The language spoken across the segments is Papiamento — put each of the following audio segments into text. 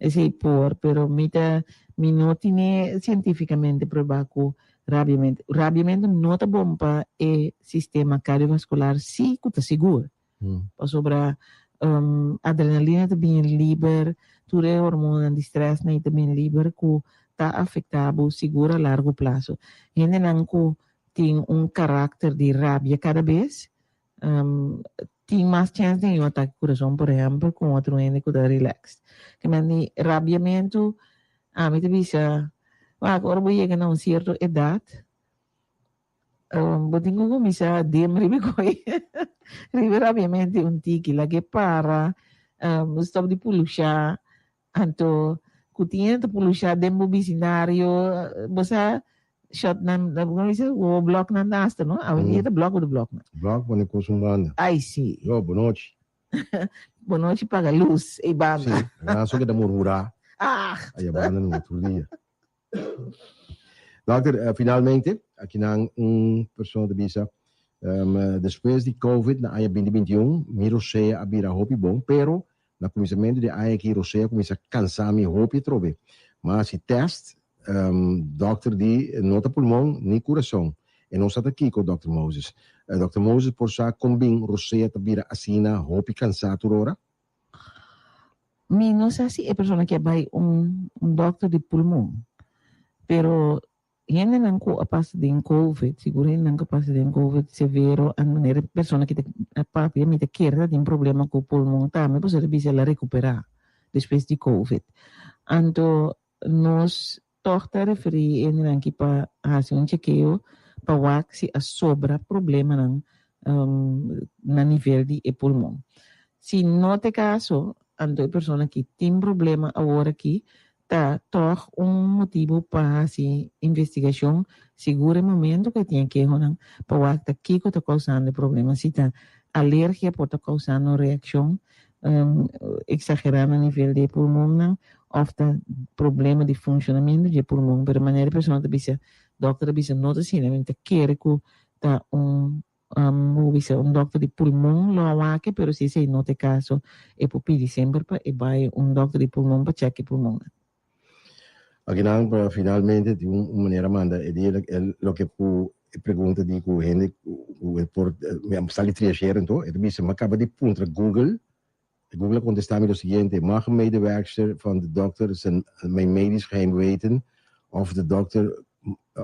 Esei por, pero mi ta mi no tine sientífikamente pruebá ku rabiamentu. Rabiamentu no ta bon pa e sistema kardiovaskular sí ku ta sigur. Pasobra adrenalina ta bini liber, tur e hormonnan di strès nan ta bini liber ku ta afektá bo sigur a largo plaso. Hendenan ku tin un karakter di rabia kada bes tin mas chèns di un atake kurason por ehèmpel ku un otro hende ku ta relaxed. Ke men di rabiamentu ami ta bisa wak ora bo yega na un sierto edat bo tin ku kuminsá dim riba e koi riba e rabiamentu un tiki lag'e para stòp di pulushá Anto cu tin hende ta pulusha den bo bisindario, bo sa shot nan, como dice, bo blok nan ta hasta, no? Awendia ta blok bo ta blok nan. Blok pone cos un banda. Ay, si. Yo, bonochi. Bonochi paga luz, ey banda. Si, nan so keda murmura. Ah! Aya banda no tur dia. Dokter, finalmente, akinan un persona ta bisa, despues di Covid na aña binti binti un, mi rosea a bira hopi bon, pero na kuminsamentu di aña aki rosea a kuminsá kansa mi hopi atrobe. M'a hasi tèst, dòkter di no ta pulmon ni kurason. E no sa ta kiko, dòkter Moses. Dòkter Moses por sa kon bin rosea ta bira asina hopi kansá tur ora? Mi no sa si e persona ke a bai un dokter di pulmon, pero hendenan ku a pasa den covid, sigur hendenan ku a pasa den covid severo, a manera e persona ki ta papia mi ta kere ta tin problema ku pulmon tambe pasobra ta bisa el a rekuperá despues di covid. Anto nos tòg ta referí e hendenan aki pa hasi un chekeo pa wak si a sobra problemanan na nivel di e pulmon. Si no ta e kaso, anto e persona ki tin problema awor aki ta tòg un motibu pa hasi investigashon sigur e momento ku e tin e kehonan pa wak ta kiko ta kousando e problema, si ta alergia por ta kousando reakshon exagerá na nivel di e pulmonnan of ta problema di funcionamento di e pulmon, pero manera e persona ta bisa, dokter ta bisa no ta asina, mi ta kere ku ta un bo bisa un dokter di pulmon lo a wak pero si esei no ta e kaso e por pidi semper pa e bai un dokter di pulmon pa chèk e pulmonnan. Akinan pa finalmente tin un manera manda e di loke ku e pregunta di ku hende ku e por mi a sali triashero anto e ta bisa mi a kaba di puntra Google e Google a kontesta mi lo siguiente mag een medewerkster van de dokter zijn mijn medisch geheim weten of de dokter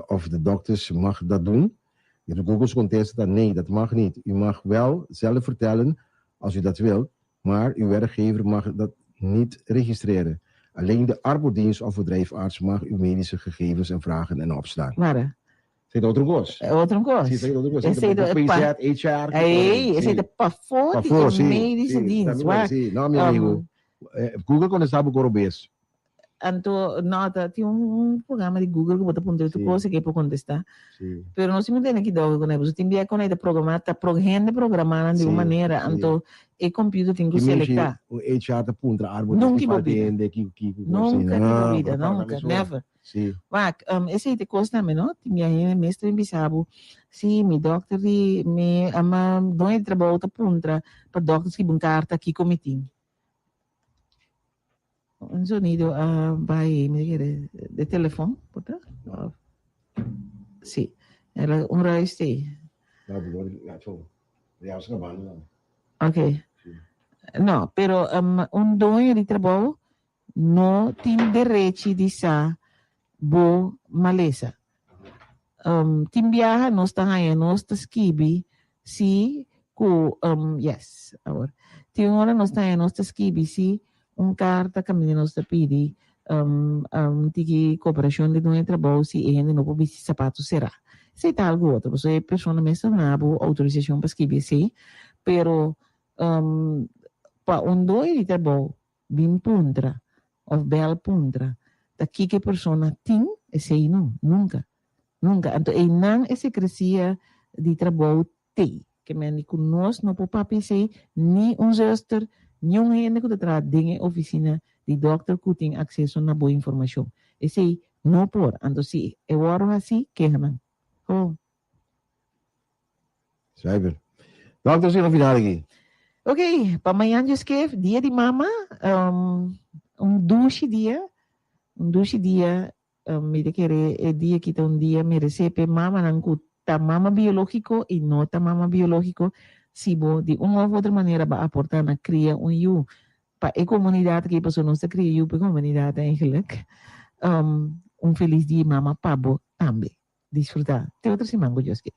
of de dokters mag dat doen? De Google su kontesta ta nee dat mag niet u mag wel zelf vertellen als u dat wilt Maar uw werkgever mag dat niet registreren. Alleen de arbodienst of bedrijfarts mag uw medische gegevens en vragen en opslaan. Mara. Esei ta otro kos. Otro kos. Si, esei ta otro kos. Esei ta PZ, HR. Ei, esei ta pafó di e medische dienst. Wak. Si, no, mi amigo. Google kontestá bo koro bes. Anto, no, ta tin un programa di Google ku bo ta puntra tur kos i ke por kontestá. Pero nos tin tene kidou ku pasobra tin bia ku nan ta programá, ta pro hende programá nan di un manera, anto e computer tin ku selektá. Un HR ta puntra arbo di ki parti hende, kiko kiko. Nunka tin bo bida, nunka, never. Wak, esei ta e kos tambe no, tin bia hende mes ta bin bisa bo, si mi dòkter di, mi ama doño di trabou ta puntra pa dòkter skibi un karta kiko mi tin. Un sonido a bai, mi kere, de telefon, por ta? Sí, era un ruis tei. No, pero la cho. Ya se acabando dan. Ok. No, pero um, un doño di trabou no tin derechi di sa bo malesa. Um, tin biaha nos ta haña nos ta skibi si ku um, yes, awor. Tin ora nos ta haña nos ta skibi si un karta kaminda nos ta pidi um, um tiki koperashon di doño trabou si e hende no por bisti sapatu será. Esei ta algu otro, pasobra e persona mes ta duna bo outorisashon pa skibi esei, pero um, pa un doño di trabou Bin puntra of bel puntra ta kiko e persona tin, esei no, nunca, nunca. Anto einan e secrecia di trabou tei, ke men di ku nos no por papia esei, ni un zuster, niun hende ku ta traha den e oficina di dokter ku tin acceso na bo informacion. Esei no por. Anto si e wòrdu haci, keha nan. Ho. Zuiver. Dokter, si na final aki. Ok, pa mañan Dios ke, dia di mama, um, Un dushi dia, un dushi dia, mi ta kere e dia aki ta un dia meresé p'e mamanan ku ta mama biológiko i no ta mama biológiko, si bo di un òf otro manera bo a aportá na kria un yu pa e komunidat aki, pasobra nos ta kria yu pa e komunidat eigenlijk, un felis dia di mama pa bo tambe. Disfrutá. Te otro siman ku Dios kier.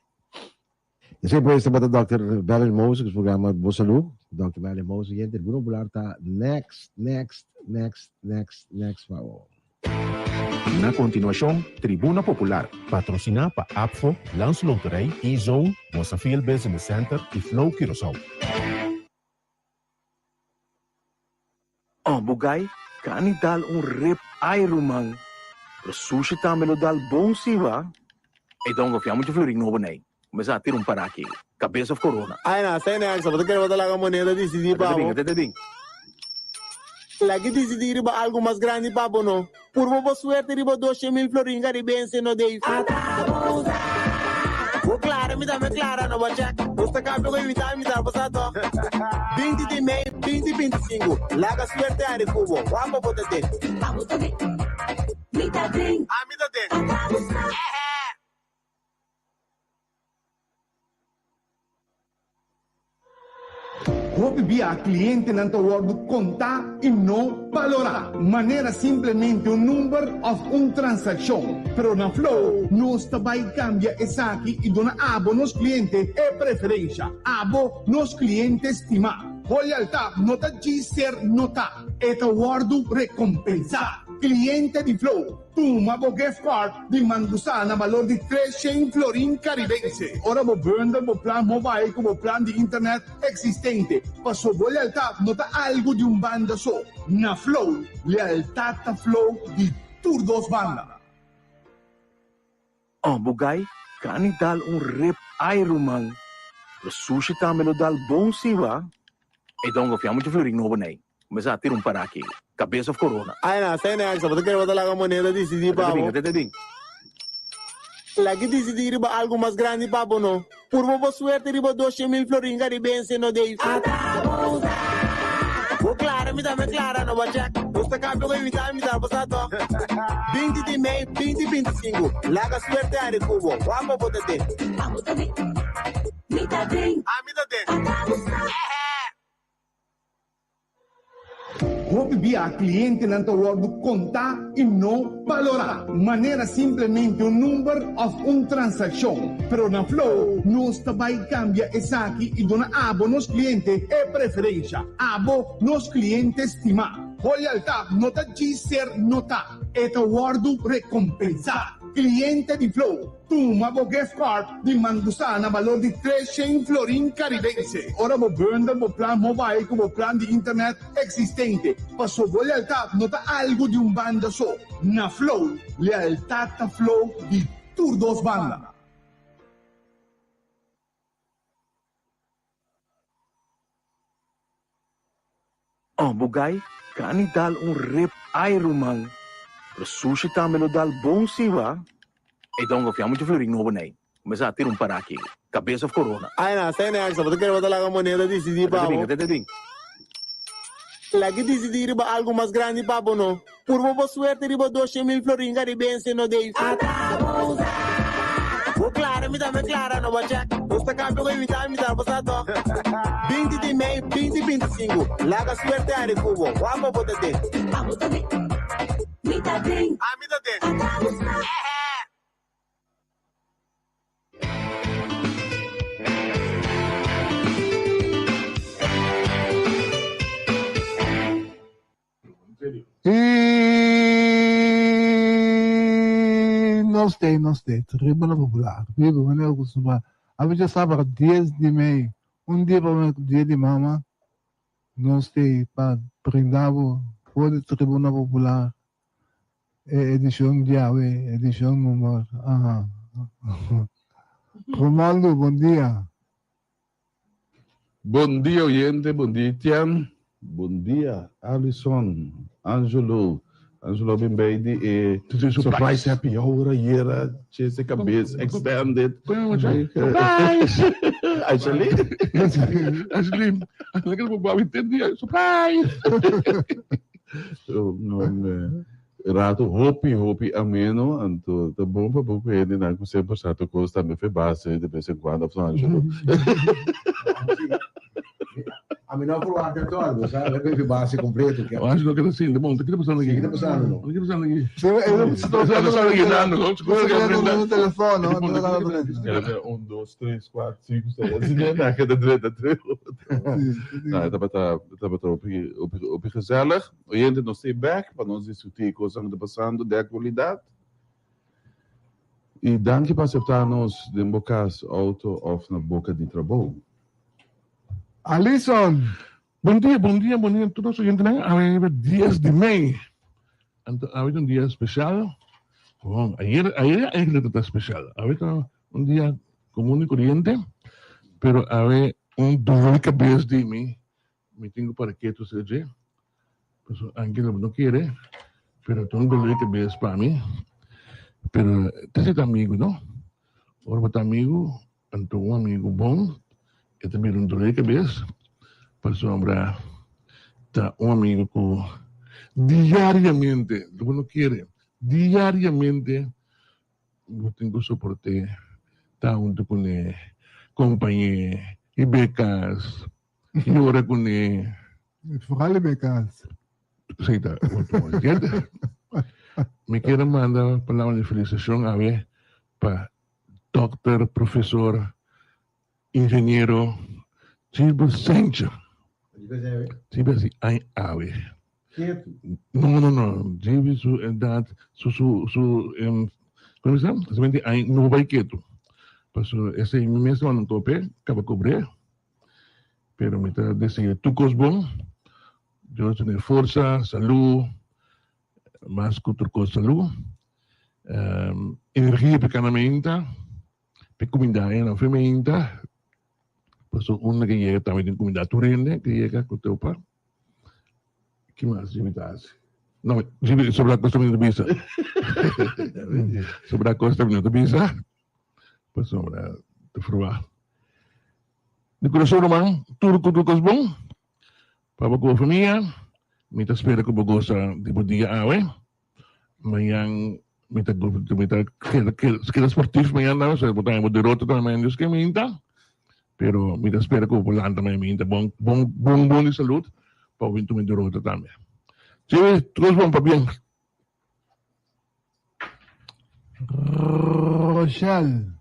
Esei pues tabata Dòkter Valerie Moses ku su programa Bo Salú. Dòkter Valerie Moses yente Tribuna Popular ta next, next, next, next, next pa bo. Na kontinuashon, Tribuna Popular, patrosiná pa APFO, Landsloterij, E-Zone, Mosafil Business Center i Flow Curaçao. Oh bo guy kani dal un rip ay ruman pero sushi tambe lo dal bon si ba. Ey don gofia mucho florin nobo ney kumesa a tira un para aki cabes of corona. Ay na asina nexa bo ta kere bo ta laga moneda disidí pa bo. Te bin. Lagi disidí riba algu mas grandi pa bo no. Purba bo suerte riba 200.000 florin karibense no Dave. Bo clara mi tambe clara no bo check. Nos ta cambia cu invita mi ta pasa toch. 20 di mei 2025 laga suerte hari cu bo. Wamba bo ta den. Abo ta den. Mi ta den. Ami ta den. Ata bo sa. Hopi bia klientenan ta wòrdu kontá i no balorá, manera simplemente un number òf un transakshon. Pero na Flow nos ta bai kambia esaki i duna abo nos kliente e preferensha. Abo nos kliente stimá. Bo lealtad no ta djis ser notá, e ta wòrdu rekompensá. Kliente di Flow. Tuma bo gift card di Mangusá na balor di 300 florin karibense ora bo bundle bo plan mobile ku bo plan di internet eksistente. Paso bo lealtad no ta algu di un banda so. Na Flow, lealtad ta flow di tur dos banda. Oh bo guy, kani dal un rip ay ruman. Pero sushi tambe lo dal bon si ba. Ey don gofia mucho florin nobo ney. Kumesa a tira un para aki. Kabes of korona. Ay na, asina nexa, bo ta kere bo ta laga moneda disidí pa bo. Te bin. Lagi disidí riba algu mas grandi pa bo no. Purba bo suerte riba 200.000 florin karibense no Dave. Bo clara mi tambe clara no bo check. Nos ta cambia cu invita invita bo sa toch. 20 di mei 2025 laga suerte hari cu bo. Wamba bo ta den. Abo ta den. Mi ta den. Ami ta den. Ata bo sa. Hopi bia klientenan ta wòrdu kontá i no balorá, manera simplemente un number òf un transakshon. Pero na Flow nos ta bai kambia esaki i duna abo nos kliente e preferensha. Abo nos kliente stimá. Bo lealtad no ta djis ser notá, e ta wòrdu rekompensá. Kliente di Flow. Tuma bo gift card di Mangusá na balor di 300 florin karibense ora bo bundle bo plan mobile ku bo plan di internet eksistente. Paso bo lealtad no ta algu di un banda so. Na Flow, lealtad ta flow di tur dos banda. Oh bo guy kani dal un rip ay ruman pero sushi tambe lo dal bon si ba. Ey don gofia mucho florin nobo ney kumesa a tira un para aki kabes of korona. Ay na asina nexa bo ta kere bo ta laga moneda disidí pa bo. Te bin. Lagi disidí riba algu mas grandi pa bo no. Purba bo suerte riba 200.000 florin karibense no Dave. Bo clara mi tambe clara no bo check. Nos ta cambia cu invita invita bo sa toch. 20 di mei 2025 laga suerte hari cu bo. Wamba bo ta den. Abo ta den. Mi ta den. Ami ta den. Ata bo sa. I nos tei, nos tei, Tribuna Popular, biba manera ku suma awe djasabra dies di mei, un dia prome ku dia di mama, nos tei pa brinda bo for di Tribuna Popular e edishon di awe, edishon number, aha. Romaldo, bon dia. Bon dia oyente, bon dia Etienne, bon dia Alison, Angelo, Angelo a bin bay di e surprise happy hour ayera, chese cabes extended. Surprise! Ashley? Ashley, ashley, surprise! Un rato hopi hopi ameno anto ta bon pa bo ku hendenan ku semper sa tur kos tambe fe base de bes en cuando of no Angelo? Ami no por wak actual, bo sa, mi fe base completo. O Angelo ke ta sinti bon, ki ta pasando aki? Ki ta pasando no? Ki ta pasando aki? Un, dos, tres, kuater, sinku, seis, asina nan ke ta drenta tres otro. No, e tabata tabata hopi hopi hopi gezellig. Oyente nos ta bek pa nos diskutí kosnan ku ta pasando den aktualidat. I danki pa aseptá nos den bo kas, outo òf na boka di trabou. Alison! Bon dia, bon dia, bon dia tur nos oyentenan. Awe riba dies di mei. Anto awe ta un dia spesial. Bon, ayer, ayer eigenlijk ta spesial. Awe ta un dia komun i koriente, pero awe un dolor di kabes di mi Mi tin ku para ketu serka dje, pasobra anke lo no kere, pero ta un dolor di kabes pa mi. Pero ta si ta amigu no. Ora bo ta amigu, anto un amigu bon, e ta bira un dolor di kabes, pasobra ta un amigu ku diariamente, lo bo no kere, diariamente Bo tin ku soport'é, ta huntu kuné, kompañ'é, hib'é kas, yora kuné. Foral hib'é kas. Sí, ta otro modo, entiende? Mi kier a manda palabra di felisitashon awe pa Dòkter, Profesor, Ingeniero Gilbert Sencha. Gilbert si aña awe. No, no, no. Gilbert su edad, su, su, su, um, como se llama? Solamente aña no bai ketu. Paso ese mi mes manda un tope, caba cobré. Pero mi ta desea tu cos bon. Dios tene forza, salud, mas cu tur cos salud. Um, energia pe cana meinta. Pe kuminda e nan feminta, paso unda ke yega tambe tin kuminda tur hende ke yega ku topa. Ki mas Jimmy ta hasi? No, Jimmy sobra kos tambe no ta bisa. Sobra kos tambe no ta bisa, pasobra ta frua. Di kurason ruman, tur ku tur kos bon. Pa bo ku bo famia, mi ta spera ku bo gosa di bo dia awe. Mañan mi ta mi ta keda keda sportief mañan tambe so bo ta bo derota tambe mañan Dios ke minta pero mi ta spera ku bo lanta mañan minta bon bon bon bon di salud pa bo bin tuma e derota tambe. Si tur bon pabien. Rochelle.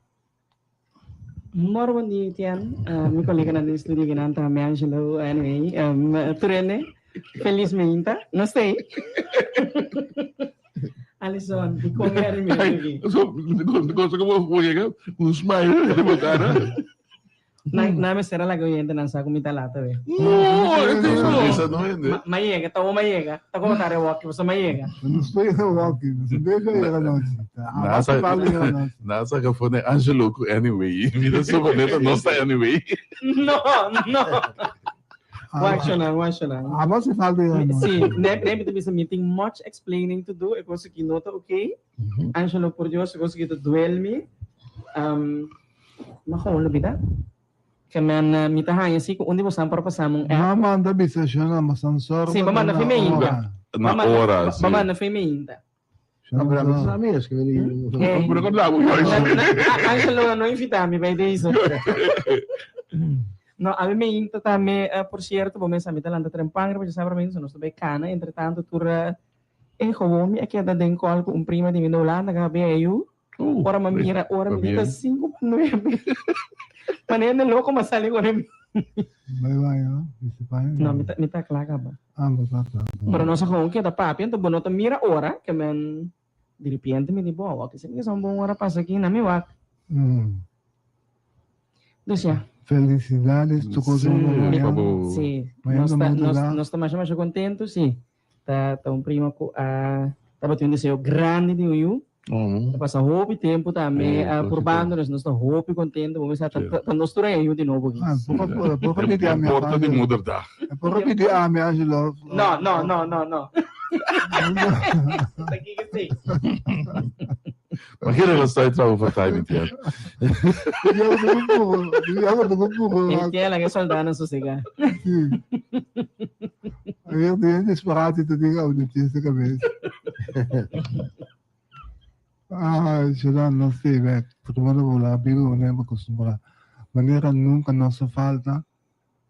Mor bon dia Etienne, mi coleganan den studio kinan tambe Angelo, anyway, tur hende feliz meinta, no stay. Alison, dikon mi a rimento aki? So, cosa como bo yega, un smile riba bo cara. Nan nan mester a laga oyentenan sa ku mi ta lata we. No, e tin no. Bisa no hende. Ma ma yega, ta bo ma yega. Ta como ta rewòki, boso ma yega. No estoy rewòki, no se deja yega nochi. Ta Nasa abas palo yega nochi. Nasa ka pone Angelo ku anyway. Mi ta supone ta nos ta anyway. No, no. Washonan, washonan. Abas e falta yega nochi. Si, ne ne mi ta bisa mi tin much explaining to do, e kos aki no ta okay. Angelo, por Dios, e kos aki ta duel mi. Um. Ma gewoon lubida. Ke men mi ta haña si ku un di bosan por pasa mi un app. Ma manda bisa shona ma san sor Si, ma manda fe meinta. Na ora, si. Ma manda fe meinta. No, pero mi sa mes ke mi No, pero kon labo yo. Angelo no invita mi bai deze. No, ami meinta tambe, por cierto, bo mesa mi ta lanta trempan riba djasabra meinta, so nos ta bai kana, entretanto tur e gewoon mi a keda den call ku un prima di mi na Hulanda, ka habia e yu. Ora m'a mira ora mi di ta sinku pa nuebe. Manera hende loko m'a sali kore mi. Bai baño no? Bisti paña? No, mi ta mi ta kla kaba. Ah, bo ta kla. Pero nos a gewoon keda papia, enton bo no ta mira ora ke men diripiente mi di bo awor kisa mi kisa un bon ora pasa aki na mi wak. Dus ya. Felicidades tu cosa Sí, pa bo. Sí, nos ta nos nos ta masha masha contento sí. Ta ta un prima ku a tabatin un deseo grandi di un yu. Ta pasa hopi tempu tambe purbando, dus nos ta hopi kontento. Bo mester ta ta nos tur a e yu di nobo aki. Ah, por pidi ami. Porta di moederdag. Por pidi ami, Angelo. No, no, no, no, no. Ta kiko esei? Ma kere los tai trou for tai mi tiel. E tiel a ke soldanan sosega. Ayer tin disparate ta diga awo di chiste cabes. Ah, Sheldon, nos stay back. Tribuna Popular biba manera bo acostumbra. Manera nunca nos a falta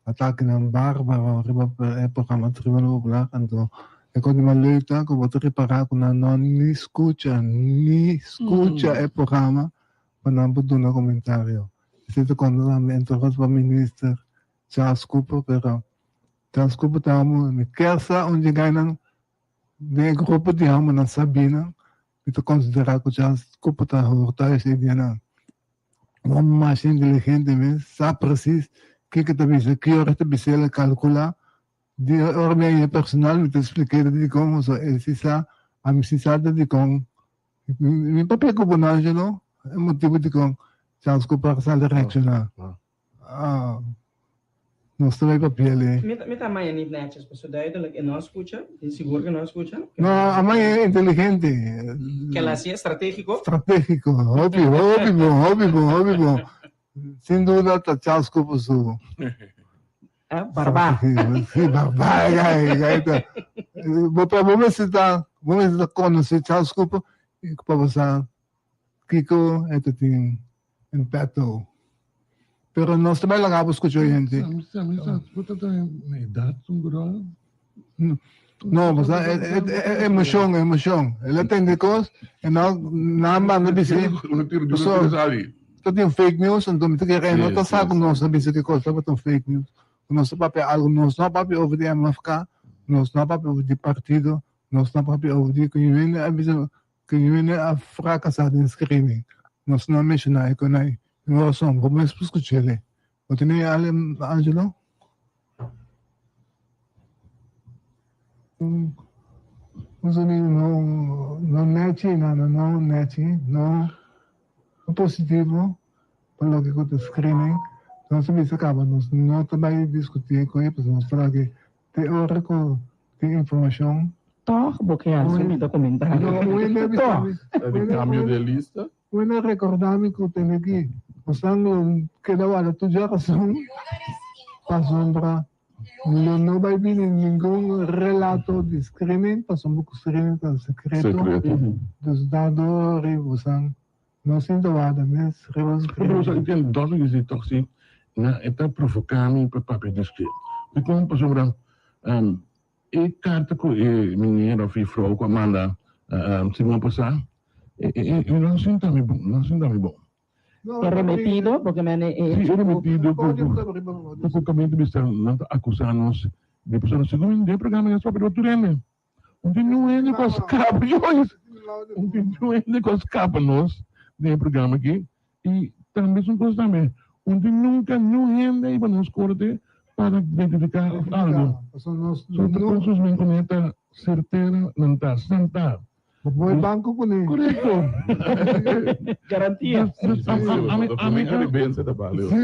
atakenan barbaro riba e programa Tribuna Popular. Anto e cosa di mas leuk ta cu bo ta repara cu nan no ni scucha, ni scucha e programa pa nan por duna comentario. Esey ta conta tambe entre otro pa Minister Charles Cooper, pero Charles Cooper ta amo mi kier sa un dje gainan den e grupo di homonan sabinan mi ta considera cu Charles Cooper ta hoor thuis e dianan. Un homber masha inteligente mes, sa precies kiko ta bisa, ki ora ta bisa, el a calcula. Di ora mi a yega personal mi ta explica dicon, so e si sa, ami si sa ta dicon. Mi papia cu bo Angelo, e motibo dicon Charles Cooper a sali reacciona. Ah, nos ta bay papia ley. Mi ta maya niet netjes, paso duidelijk e no a scucha, tin sigur ke no a scucha. No, a maya inteligente. Ke la hacia strategico. Strategico, hopi, hopi bon, hopi bon, hopi bon. Sin duda ta Charles Cooper su. Barbá. Sí, barbá, gai, gai ta. Bo pa bo mester ta, bo mester ta conoce Charles Cooper pa bo sa kiko e ta tin. En petto. Pero nos ta bai laga bo scucha oyente. No, bo sa e emocion, emocion. El a tende cos en no nan manda bis'é. Paso ta tin fake news anto mi ta kere e no ta sa cu nos ta bisa ki cos tabata un fake news. Cu nos ta papia algo, nos no a papia over di MFK, nos no a papia over di partido, nos no a papia over di cu hende a bisa Ku hende a frakasá den screening. Nos no a menshoná e konai. Tin rason, bo mes por skuch'é. Bo tene ale, Angelo? Un sonido no no nechi, nada no nechi, no positivo pa loke ku ta screening. Nos a bisa kaba nos no ta bai diskutí e koe pasobra nos ta wak te ora ku tin informashon. Tòg bo ke hasi mi ta komentario. Tòg. Di kambio de lista. Wena rekordá mi ku tene ki bosan lo keda warda tur djarason pasobra lo no bai bini ningun relato di screening pasobra ku screening ta sekreto. Dus dado riba bosan no sinta warda mes riba screening. Pero bosan dòkter di tòg si na e ta provoká mi pa papia di skri. Dikon? Pasobra E karta ku e meneer òf e frou ku a manda siman pasá, e no a sinta mi bon, no a sinta mi bon. E remetido, porque men e Sí, e remetido ku ku kaminda bisa nan ta akusá nos di persona. Segun den programa ya papia di tur hende. Un tin niun hende ku a skapa, Joyce, un tin niun hende ku a skapa nos den e programa aki. I tambe es un kos tambe, un tin nunka niun hende a iba nos korte para identifiká òf algu. So ta kon sus men kuné ta sertera nan ta sentá. Bo por e banko kuné. Korekto. Garantia. Dus ami ami Sí.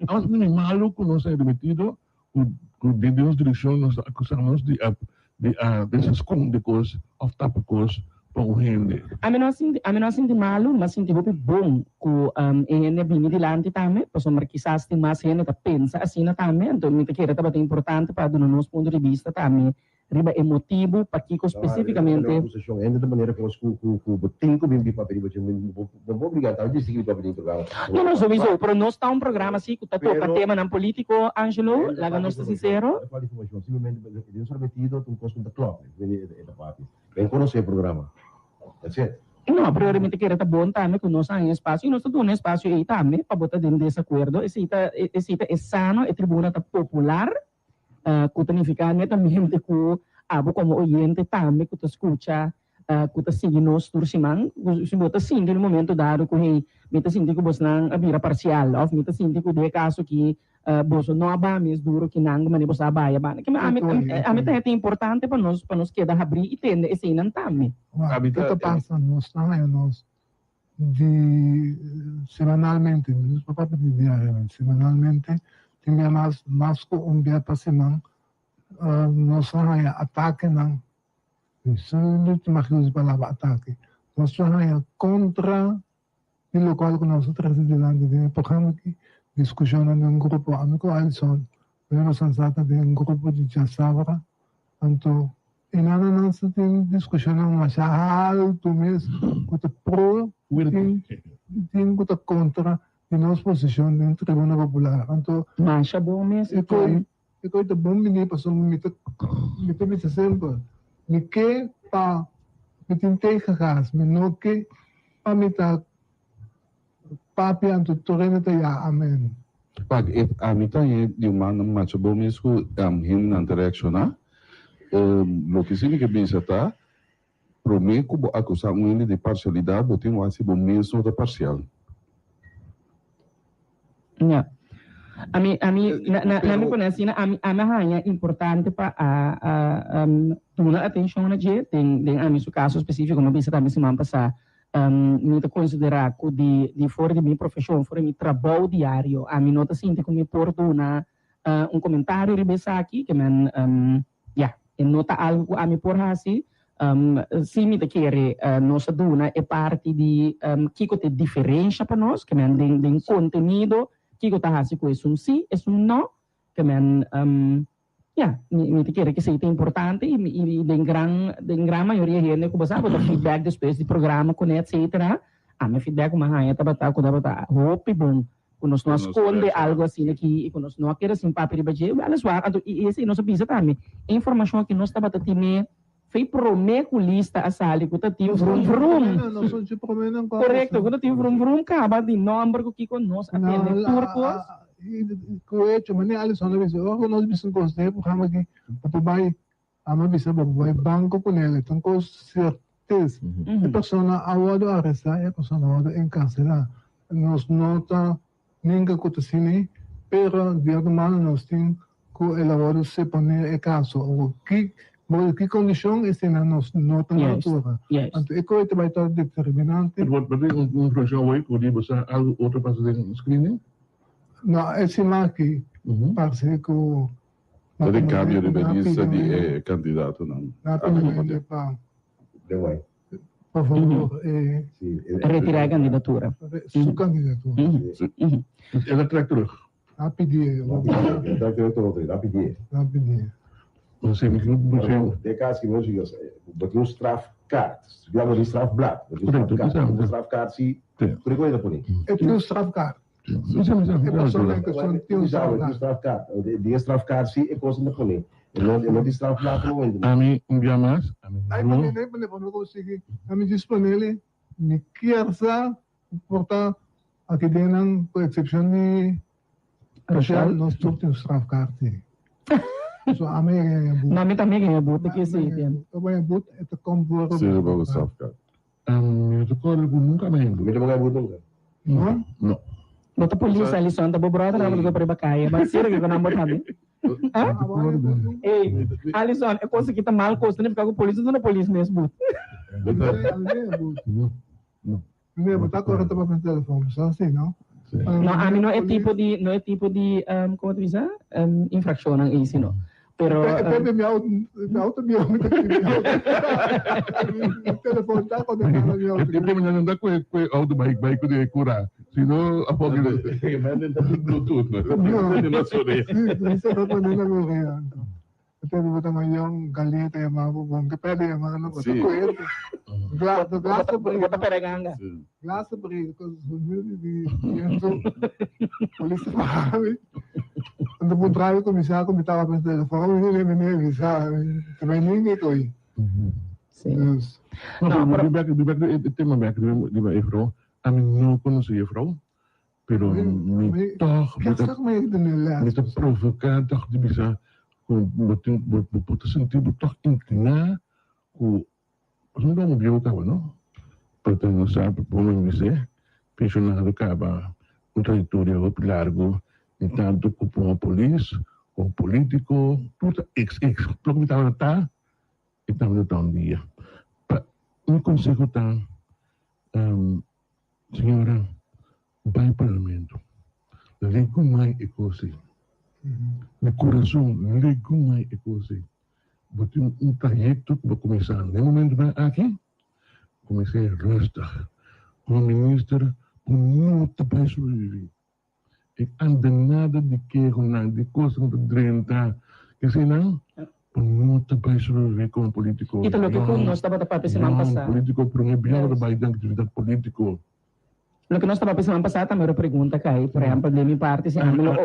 Ami mi malu ku nos a remitido ku ku den nos direkshon nos ta akusá nos di a di a deseskonde kos òf tapa kos pa un hende. Ami no a sinti ami no a sinti malu, mi a sinti hopi bon ku e hende a bini dilanti tambe, pasobra kisas tin mas hende ta pensa asina tambe, anto mi ta kere tabata importante pa duna nos punto di bista tambe riba e motibu pakiko spesífikamente. Akusashon hende ta manera kos ku ku ku bo tin ku bin papia riba dje bo bo por obliga ta di sigui papia den programa. No no souiso pero nos ta un programa si ku ta toka temanan politiko Angelo laga nos ta sinsero. Ta falta informashon simplemente den su remetido ta un kos ku ta klòp e ta papia ben konosé e programa that's it. No pero mi ta kere ta bon tambe ku nos a haña espasio i nos ta duna espasio ei tambe pa bo ta den desakuerdo esei ta esei ta e sano e tribuna ta popular. Ku ta nifiká netamente ku abo komo oyente tambe ku ta skucha, ku ta sigui nos tur siman, ku si bo ta sinti un momento dado ku hey, mi ta sinti ku bosnan a bira parsial òf mi ta sinti ku den e kaso aki boso no a baha mes duro ki nan ku manera boso a baha banda. Keme ami ami ta hete importante pa nos pa nos keda habrí i tende eseinan tambe. Wak, ke ta pasa? Nos ta haña nos di semanalmente, mi no papia di diariamente, semanalmente tin bia mas mas ku un bia pa siman nos a haña atakenan, mi ta imagina e palabra atake, nos a haña kontra di lokual ku nos a trese dilanti den e programa aki, diskushonnan den un grupo, ami ku Alison. Pero sa ta den grupo di djasabra, anto e nananan sa tin diskushonnan masha haltu mes ku ta pro tin tin ku ta kontra di nos posishon den Tribuna Popular. Anto Masha bon mes e koi e koi ta bon bini pasobra mi ta mi ta bisa semper mi ke pa mi tin tegengas, mi no ke pa mi ta Papia anto tur hende ta ya amen. Wak, e ami ta haña di un banda masha bon mes ku hendenan ta reakshoná. Loke si mi ke bisa ta, promé ku bo akusá un hende di parsialidat, bo tin wak si bo mes no ta parsial. Ya. Ami, ami, na, na, na mi pone asina, ami, ami a haña importante pa a, a, duna atenshon na dje, den, den ami su kaso spesífiko, mi a bisa tambe siman pasá, Mi ta konsiderá ku di di for di mi profeshon, for di mi trabou diario, ami no ta sinti ku mi por duna un komentario riba esaki, ke men ya, e no ta algu ku ami por hasi. Sí mi ta kere nos a duna e parti di kiko ta e diferensha pa nos, ke men den den kontenido kiko ta hasi ku esun sí, esun no, ke men Ya, mi mi ta kere ku esei ta importante i i den gran den gran mayoria hende ku bo sa bo ta feedback despues di programa kuné etcetera, ami e feedback ku mi a haña tabata ku tabata hopi bon, ku nos no a skonde algu asina aki i ku nos no a keda sin papia riba dje, wèliswaar anto i esei nos a bisa tambe, e informashon aki nos tabata tine fei promé ku lista a sali ku ta tin vrum vrum, korekto, ku ta tin vrum vrum kaba di nòmber ku kiko nos a tende tur kos. Ku hecho, manera Alison a bisa, ora ku nos bisa un kos den e programa aki, bo por bai, amo a bisa bo por bai banko ku nel, ta un kos sertes. E persona a wòrdu arestá, e persona a wòrdu enkarselá. Nos no ta Ninga ku ta sini, pero di otro mano nos tin ku el a wòrdu seponé e kaso. Awor ki bou di ki kondishon esei nos no ta na altura. Anto e koe ta bai ta determinante. Pero bo tin un informashon awor ku di bo sa algu otro pasa den screening? No, e siman aki parse ku Ta den kambio riba e lista di e kandidatonan. Na pidi pa. Por favor, e. Retirá e kandidatura. Su kandidatura. Dus el a trek terug. A pidié. El a trek terug todo, el a pidié. A pidié. Den caso ki nos bo tin un strafkaart, ya bo tin strafblad, bo tin strafkaart, bo strafkaart si, tur e cosa ta pone. E tin un strafkaart. E persona en cuestion tin un strafkaart. Di e strafkaart si e cosa ta pone. E no tin strafblad no momento. Ami un bia mas, ami no. Ai pone, ai pone, pa mi consigui, ami disponele, mi kier sa por ta aki den nan, cu excepcion di Rochelle, nos tur tin un strafkaart si. So ami a gana e but. No, ami tambe a gana e but, ki si. Ami a gana e but, e ta kom voor. Si, bo strafkaart. Mi no ta kòrda ku nunka mi a hende. Mi ta boga but nunka. No? No. Bo ta polis, Alison, ta bo brother tabata ta riba kaya. Ba sira kiko nan bo tambe. Ah? Ey, Alison, e kos aki ta mal kos, ta nifiká ku polis no ta na polis mes but. No, no. Mi bo ta kòrda ta papia na telefòn, sa si, no? No, ami no e tipo di, no e tipo di, komo ta bisa, infrakshonnan ei si no. Pero. Pepe mi auto, mi auto bieu, mi ta kere mi auto. Mi telefòn ta konektá na mi auto. E tipo nan ta kue kue auto bai bai ku de kura, si no a foki. Nan ta bluetooth, no? No. Si, si ta pone na mi orea anto. Te bo ta mayon galiña ta yama bo bon ke perde yama no bo ta koe glas glas ta Bo ta perde ganga. Glas ta bri ko sonido di viento polis ta para mi anto bo driver kuminsá ku mi tabata na telefòn mi mi mi bisa ta bai ninga e koe. Sí. No, pero di bek di bek e tema bek riba e vrouw ami no konosé e vrouw Pero mi tòg mi ta provoká tòg di bisa ku bo tin bo bo ta sinti bo tòg inkliná ku pasobra mi ta un bieu kaba no pero ta nos sa bo mi bis'é penshonado kaba un trayektoria hopi largu ni tantu ku komo polis komo politiko tur ta ex ex loke mi tabata ta i tabata ta un dia pa mi konseho ta. Señora, bai parlamento. Legumai e cos ei. Di curason, legumai e cos ei. Bo tin un trayecto cu bo cuminsa na e momentonan aki, cuminsa rustig. Como minister, bo no ta bai sobrevivi. E andanada di kehonan, di kosnan ku ta drenta, eseinan bo no ta bai sobreviví komo polítiko. I ta loke ku nos tabata papia siman pasá. No, polítiko promé bia bo ta bai den aktividat polítiko. Loke nos tabata papia siman pasá tambe ora pregunta kai, por ehèmpel den mi parti si ami lo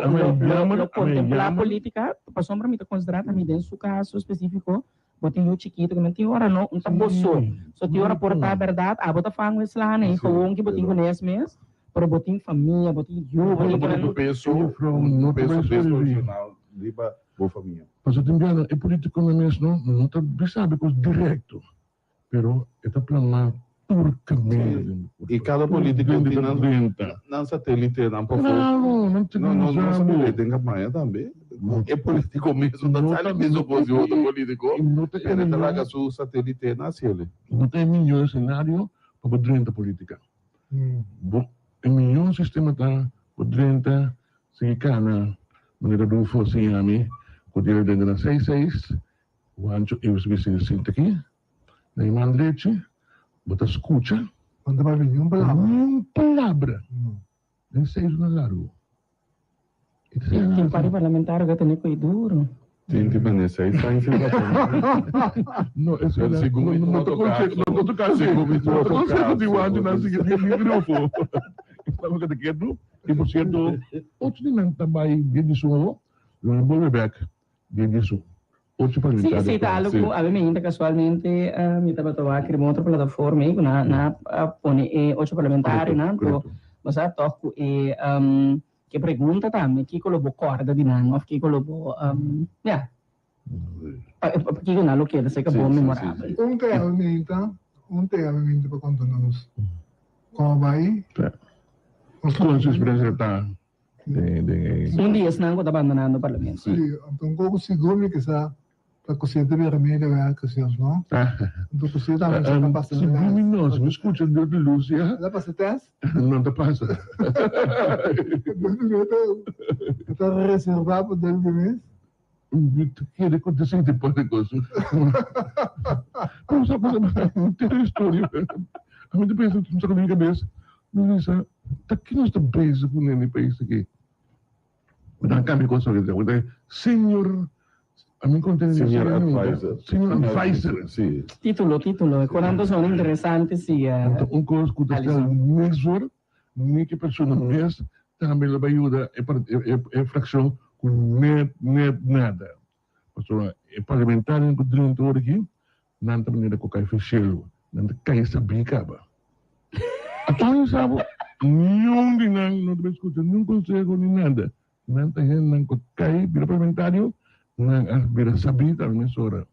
lo kontemplá polítika, pasobra mi ta konsiderá tambe den su kaso spesífiko bo tin yu chikitu ku men tin ora no un ta bo so. So tin ora por ta bèrdat abo ta fangu e slana ei gewoon ki bo tin ku nes mes. Pero bo tin famia, bo tin yu, bo tin Bo tin peso, un peso desproporcional riba bo famia. Pasobra tin biaha e politiconan mes no no ta bisa bo cos directo, pero e ta plama tur caminda den bo Y cada politico tin nan nan satelitenan pafó. Claro, nan ta No, no, usa no bo. satelite den campaña tambe. E politico mes no ta sali bisa cos di otro politico, pero e ta laga su satelitenan haciele. No ta e miñor escenario pa bo drenta politica. Bo e mihó sistema ta bo drenta sigui kana manera Rufo a siña mi ku dia el drenta na seis seis Juancho Ives Vicente sinta aki na e man drechi bo ta skucha Bo no ta papia niun palabra. Niun palabra den seis una largu. Tin par di parlamentario ka tene koe duro. Tin tin mane seis aña sin papia. No, eso Pero era, segun no, mi no, no otro te consejo, caso. no te caso, Segun mi no te otro consejo di caso. Juancho nan sigui di di grupo. Estaba que te quedo. Y por cierto, otro di nan ta bai dia di sumo, lo nan bolbe bek dia di su. Ocho Sí, parlamentario. sí, ta algo ku awe mi casualmente mi tabata wak riba otro plataforma ei ku nan nan a pone e ocho parlamentarionan, Correcto, to correcto. bo sa tòg ku e Ke pregunta tambe, kiko lo bo kòrda di nan òf kiko lo bo, ya, kiko nan lo keda serka bo memorabel. Un te awiminta, un te awiminta pa konta nos kon a bai. Kon su eksperensia ta den e. Un di esnan ku ta bandonando parlamento. Si, anto un koko sigur mi kisa Ta cosé ta bira medio werk zelfs, no? Anto cosé tambe sa ta pasa Si test. mi no, si mi scucha Dirty Lucia. El a pasa test? No ta pasa. Dirty Lucia ta reserva pa Dirty mes? Mi ta kere cu ta sinti por e cos. Pero sa pasa henter historia. Ami ta pensa, mi sa cu mi cabes, mi bisa, ta ki nos ta bezig cu nene pais aki? Nan cambia cos aki ta senior ami contende Senior advisor. Senior advisor. Si. Titulo, titulo. E conan ta sona interesante si. Anto un cos cu ta stel mes hoor, ni ki persona mes tambe lo bay yuda e fraccion cu net net nada. Pasobra e parlamentarionan cu drenta ora aki, nan ta manera cu cay feshelu, nan ta cay sabí caba. Aton sa bo, niun di nan no ta bay scucha niun conseho ni nada. Nan ta hendenan cu cay bira parlamentario, nan a bira sabí tambe mesora.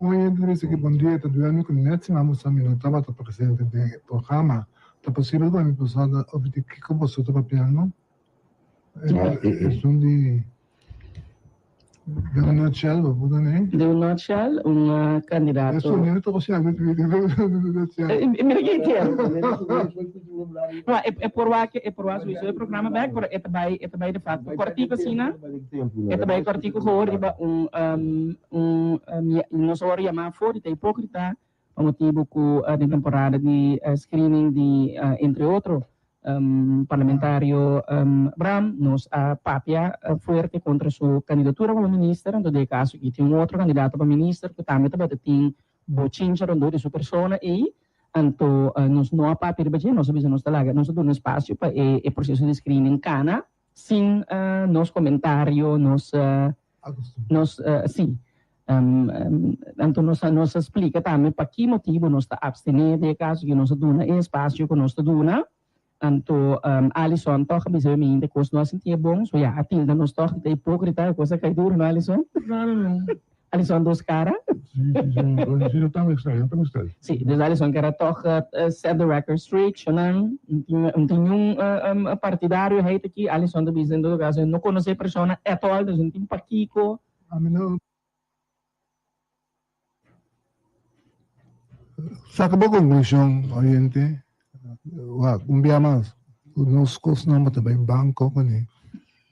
Un oyente ta bisa ki bon dia ta duel mi ku net siman boso mi no tabata presente den e programa. Ta posibel pa mi por sa over di kiko boso ta papiando? Esun di De un nutshell bo por done? De un nutshell un candidato. Esun mi no ta kosiá mi de un nutshell. Mira ki tempo. No, e por wak e por wak sowieso e programa bek pero e ta bai e ta bai de facto kortico asina. E ta bai kortico gehoor riba un un nos a wòrdu yamá for di ta hipókrita pa motibu ku den temporada di screening di entre otro parlamentario Bram nos a papia fuerte kontra su kandidatura komo minister anto den e kaso aki tin un otro kandidato pa minister ku tambe tabata tin bochincha rondó di su persona ei anto nos no a papia riba dje nos a bisa nos ta laga nos a duna espasio pa e proseso di screening kana sin nos komentario nos Nos, sí. Anto nos a, nos a splika tambe pa ki motibu nos ta abstené den e kaso ki nos a duna e espasio ku nos ta duna. Anto Alison tòg a bisa mi ainda kos no a sintié bon, so ya a tilda nos tòg di ta hipókrita, e kos a kai duru no Alison? Claro no. Alison dos kara? Sí, sí, sí, sí, no ta mester, no ta mester. Sí, dus Alison kier a tòg set the record straight, shonan, no tin niun partidario heit aki, Alison ta bisa en todo caso e no konosé e persona at all, dus no tin pakiko. Ami no Saka bo konklushon, oyente. Wak, un bia mas, ku nos kosnan bo ta bai banko kuné,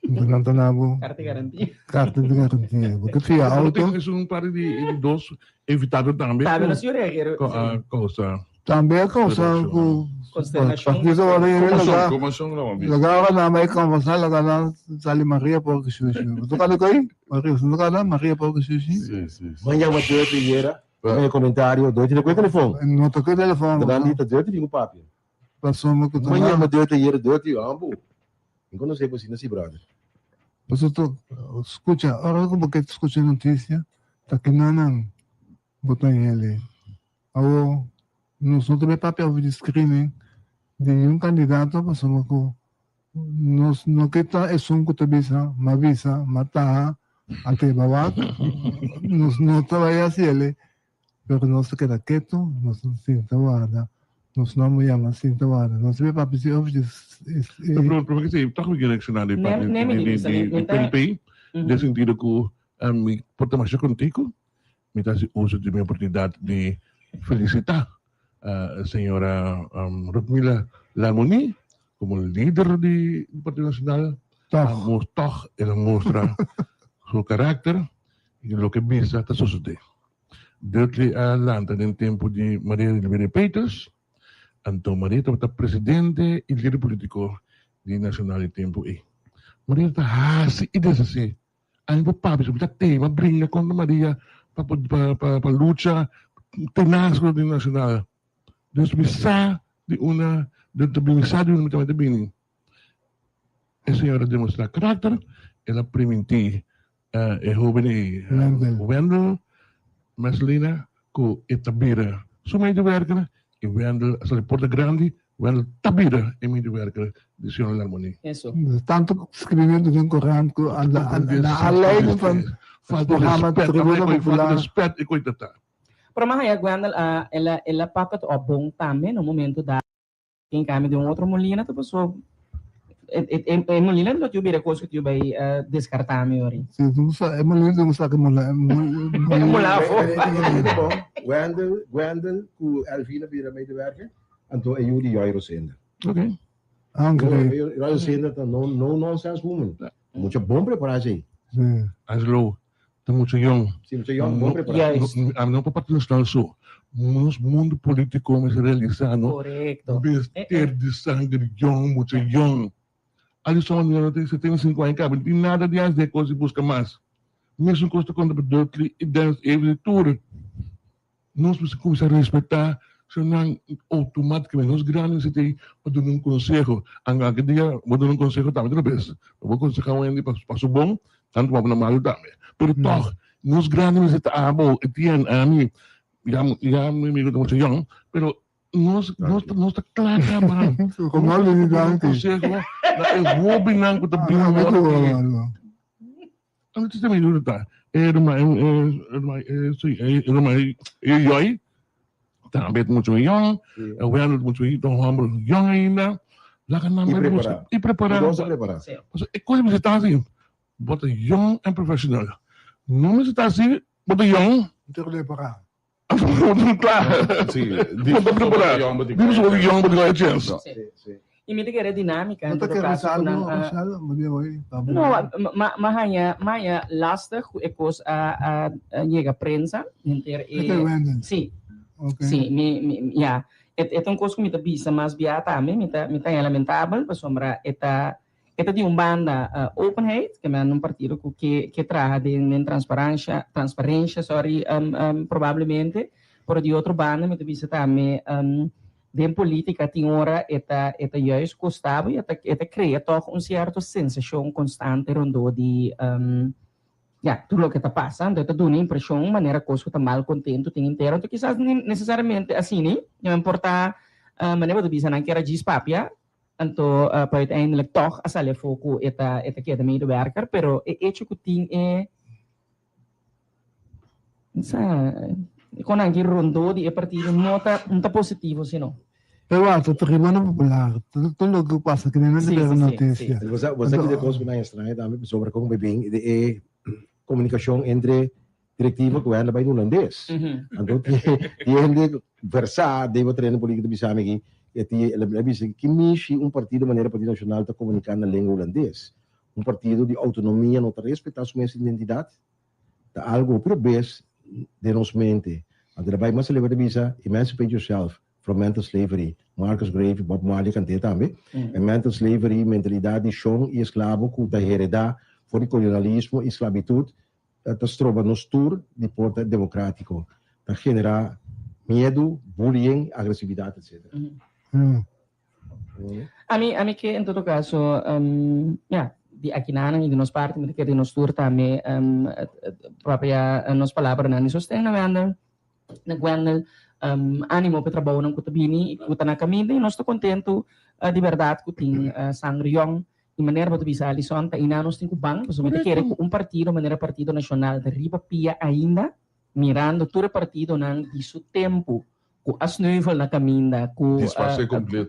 anto nan ta na bo Karta di garantia. karta di garantia. Bo ke fia auto. Es un par di dos invitado tambe. Tambe nos yu reagero. Ku a kousa. Tambe a causa cu Consternacion. partido ora yega Conmoción, laga conmoción lo bisa. laga ora nan bai conversa laga nan sali Maria Porco Shushi. Bo toca di coi? Maria, bo toca na Maria Porco Shushi? Sí, sí, sí. Man yama Dirty yera, e comentario, Dirty ta cu e telefon. No ta cu e telefon. Ta nan di ta Dirty tin cu papia. Pasobra cu ta Man nan. yama Dirty yera, Dirty, ambo. Mi conoce bo asina si brother. Pasobra to scucha, ora cu bo ke scucha noticia, ta kinanan bo ta heli. Awor, nos no ta bay papia over di screening di niun candidato pasobra cu nos no ke ta esun cu ta bisa, m'a bisa, m'a taha, a keba wak. Nos no ta bay haci eley, pero nos ta keda keto, nos ta sinta warda, nos nomber yama sinta warda. Nos ta bay papia si over di. Pero pero ke toch mi kier reacciona di parti di PNP, den sentido cu mi por ta masha contico, Mi ta hasi uso di mi oportunidat di felisitá señora Rukmila Larmonie komo lider di Partido Nacional. Tòg. Tòg el a mustra su karakter i loke bisa ta sosodé. Dudley a lanta den tempu di Maria Liberia Peters, anto Maria tabata presidente i lider politiko di Nacional di tempu ei. Maria ta hasi i deshasí Ami por papia su mi ta tema bringa kontra Maria pa pa pa pa lucha tenaz kontra di Nacional. Dus mi sa di una mi sa di una mi tambe ta bini. E señor a demostra karakter, el a priminti e hoben ei Wendel Mercelina ku e ta bira su medewerker i Wendel a sali porta grandi Wendel ta bira e medewerker di señor Larmonie. Eso. Tanto scribiendo den corant cu a na aanleiding van Falta programa respet, Tribuna falta Popular. respet e koe ta ta. Pero mas allá Wendel a el a el a papia op bon tambe na un momento dado. En cambio den un otro molina ta paso e e e molina lo tiu bira cos cu tiu bay descarta mi ori. Si, e molina tin un saca mola mola afo. Wendel, Wendel cu Elvina bira medewerker, anto e yu di Joy Rosenda. Ok. Angre. Joy Rosenda ta no no nonsense woman. Mucha bon prepara esey. Si. Angelo, ta mucha yong. Si, mucha yong, bon prepara. Juist. Ami no por parti nacional so. Nos mundo politico mester realisa no. Correcto. Mester di sanger yong, mucha yong. Alison no tin 75 aña caba, no tin nada di haci cos di busca mas. Mesun cos ta conta pa Dudley y Dennis Avery tur. Nos mester cuminsa respeta esnan automaticamente. Nos grandi mester tin pa duna un conseho. Anke dia bo duna un conseho tambe ta bes. Bo conseha un hende pa su bon, tanto pa bo na malo tambe. Pero toch, nos grandi mester ta abo, Etienne, ami, ya ya mi amigo ta mucho yong, pero nos nos nos ta cla caba. Como Nos duna un conseho na e hobennan cu ta bini awor. Ami ta mi duru ta e ruman e ruman e si e ruman e yoi tambe ta mucho yong e wendel ta mucho ta un homber yong ainda laga nan I bai prepará. buska i prepará I dos ta prepará. pasobra e kos mester ta asi bo ta yong en profeshonal no mester ta asi bo ta yong Bo ta prepará. Bo ta kla Sí, bo ta prepará di di pasobra bo ta yong bo tin e chèns. Sí, sí. I mi ta kere dinámika No en ta todo kere kaso ku algo, nan a Rochelle? Bo di hoy pa bo. No, ma ma haña ma haña lastig ku e kos a a a yega prensa henter e Ete Wendel. Sí. Ok. Sí, mi mi ya. E e ta un kos ku mi ta bisa mas bia tambe, mi ta mi ta haña lamentabel pasobra e ta e ta di un banda openheid, ke men un partido ku ke ke traha den den transparensha transparensha sorry probablemente, pero di otro banda mi ta bisa tambe Den politica tin ora e ta e ta juist costa bo y e ta e ta crea toch un cierto sensacion constante rondó di ya tur loke ta pasa. Anto e ta duna impresion manera cos cu ta mal contento tin entero. Anto kisas ni necesariamente asina, no importa manera bo ta bisa nan kier a djis papia, anto pa uiteindelijk toch a sali afo cu e ta e ta keda medewerker, pero e hecho cu tin e Sa kon nan ki rondó di e partido no ta no ta positivo sino. Pero wak, ta tribuna popular, tur loke ku pasa aki nan ta bira notisia. Bo sa bo sa ki de kos ku nan extraña tambe pasobra kon bo bin di e komunikashon entre direktiva ku hende bai hulandes. Anto tin hende versá den bo tereno polítiko ta bisa mi aki e tin el a bisa ki mishi un partido manera Partido Nashonal ta komuniká na lenga hulandes. Un partido di autonomia no ta respetá su mes identidat? Ta algo hopi robes den nos mente. Anto ta bai mas aleu ta bisa, emancipate yourself. From Mental Slavery, Marcus Garvey, Bob Marley kant'é tambe. E mental slavery, mentalidat di shon i esklabo ku ta heredá for di kolonialismo i sklabitut, ta stroba nos tur di por ta demokratiko, ta generá miedu, bullying, agresividat, etc. Ami, ami ke en todo kaso, ya, di akinanan i di nos parti mi ta kere di nos tur tambe papia nos palabranan di sosten na Wendel. Na Gwendel, ánimo pa e trabounan ku ta bini i ku ta na kaminda i nos ta kontentu di bèrdat ku tin sangre yòn i manera bo ta bisa Alison ta einan nos tin ku ban pasobra mi ta kere ku un partido manera Partido Nashonal ta riba pia ainda mirando tur e partidonan di su tempu ku a sneuvel na kaminda ku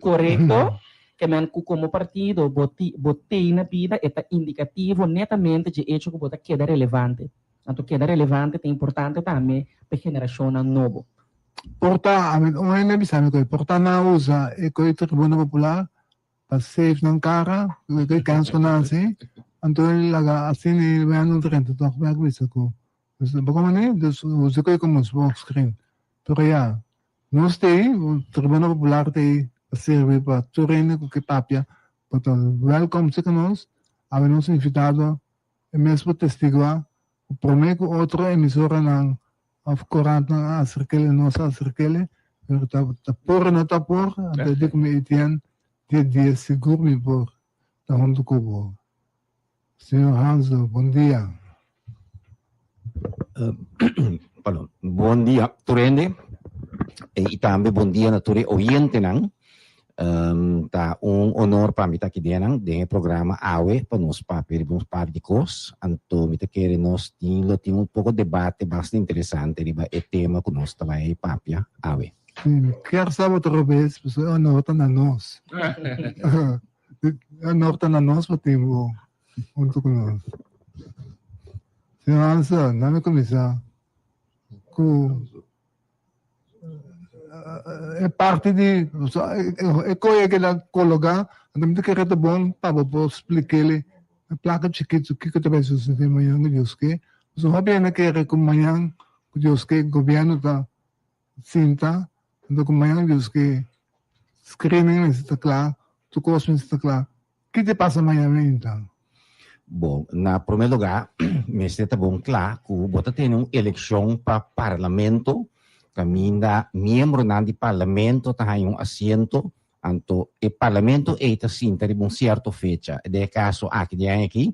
korekto ke men ku komo partido bo bo tei na bida e ta indikativo netamente dje echo ku bo ta keda relevante. Anto keda relevante ta importante tambe pa e generashonnan nobo. Por ta, ami, un hende a bisa mi koe, por ta nan a usa e koe Tribuna Popular pa save nan kara, e koe kens ku nan hasi, anto e laga asina e wendo drenta tòg bek bisa ku, dus bo komo ni, dus usa e koe komo smoke screen. Pero ya, nos t'ei, Tribuna Popular t'ei pa sirbi pa tur hende ku ke papia, bo ta wèlkòm serka nos, awe nos invitado E mes por testiguá ku promé ku otro emisoranan òf korantnan a aserk'el e nos a aserk'el, pero ta ta por o no ta por, anto e di ku mi Etienne, di dia sigur mi por ta huntu ku bo. Señor Hanzo, bon dia. Pardon. Bon dia tur hende i tambe bon dia na tur e oyentenan. Ta un honor pa mi ta aki den den e programa awe pa nos papia riba un par di kos. Anto mi ta kere nos tin lo tin un poko debate basta interesante riba e tema ku nos ta bai papia awe. Sí, mi kier sa bo otro bes, pasobra e honor ta na nos. E honor ta na nos pa tin bo huntu ku nos. Señor Hansen, nan mi kuminsá ku E parti di e koe ke ta kologa anto mi ta kere ta bon pa bo por splik'el e plaka chikitu kiko ta bai susede mañan ku Dios ke. Pasobra hopi hende kere ku mañan ku Dios ke gobièrnu ta sinta anto ku mañan Dios ke screening mester ta kla tur kos mester ta kla. Ki ta pasa mañan meinta? Bon, na promé lugá mester ta bon kla ku bo ta tene un elekshon pa parlamento kaminda miembronan di parlamento ta haña un asiento, anto e parlamento ei ta sinta riba un sierto fecha. Den e kaso aki di aña aki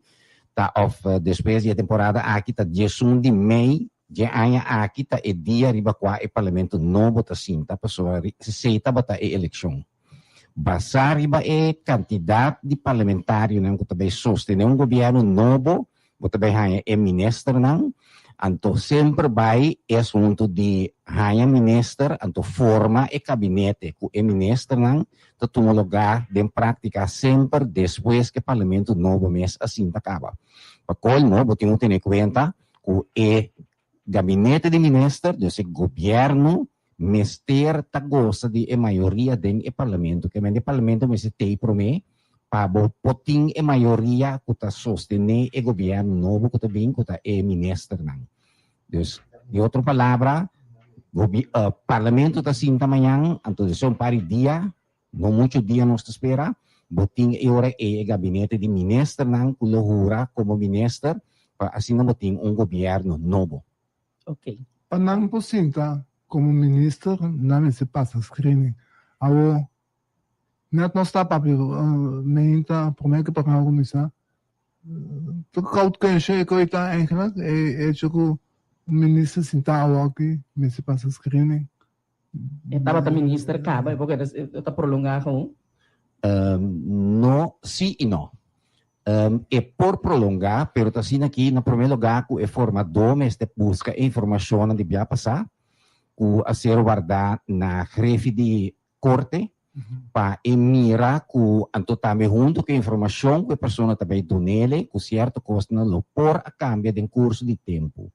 ta òf despues di e temporada aki ta diesun di mei dje aña aki ta e dia riba kua e parlamento nobo ta sinta pasobra esei tabata e elekshon. Basá riba e kantidat di parlamentarionan ku ta bai sostené un gobièrnu nobo, bo ta bai haña e ministernan, anto semper bai e asuntu di haña minister, anto forma e kabinete ku e ministernan ta tuma lugá den práktika semper despues ku e parlamento nobo mes a sinta kaba. Pa kolmo bo tin ku tene kuenta ku e gabinete di minister, dus e gobièrnu, mester ta gosa di e mayoria den e parlamento. Ke men e parlamento mester tei prome pa bo por tin e mayoria ku ta sostene e gobierno nobo ku ta bin ku ta e ministernan. Dus di otro palabra parlamento ta sinta mañan anto despues un par di dia, no mucho dia nos ta spera, bo tin e ora ei e gabinete di ministernan ku lo hura komo minister pa asina bo tin un gobierno nobo. Ok. Pa nan por sinta como minister nan mester pasa screening. Awor net nos ta papia meinta prome cu programa cuminsa ta koud kunstje e koe ta eigenlijk e hecho cu un minister sinta awor aki mester pasa screening. E tabata minister caba e por e ta prolonga gewoon? No, si y no. E por prolongá, pero ta asina aki na promé lugá ku e formadó mester buska e informashonnan di bia pasá ku a ser wardá na grefi di korte pa e mira ku anto tambe huntu ku e informashon ku e persona ta bai dunele ku sierto kosnan lo por a kambia den kurso di tempu.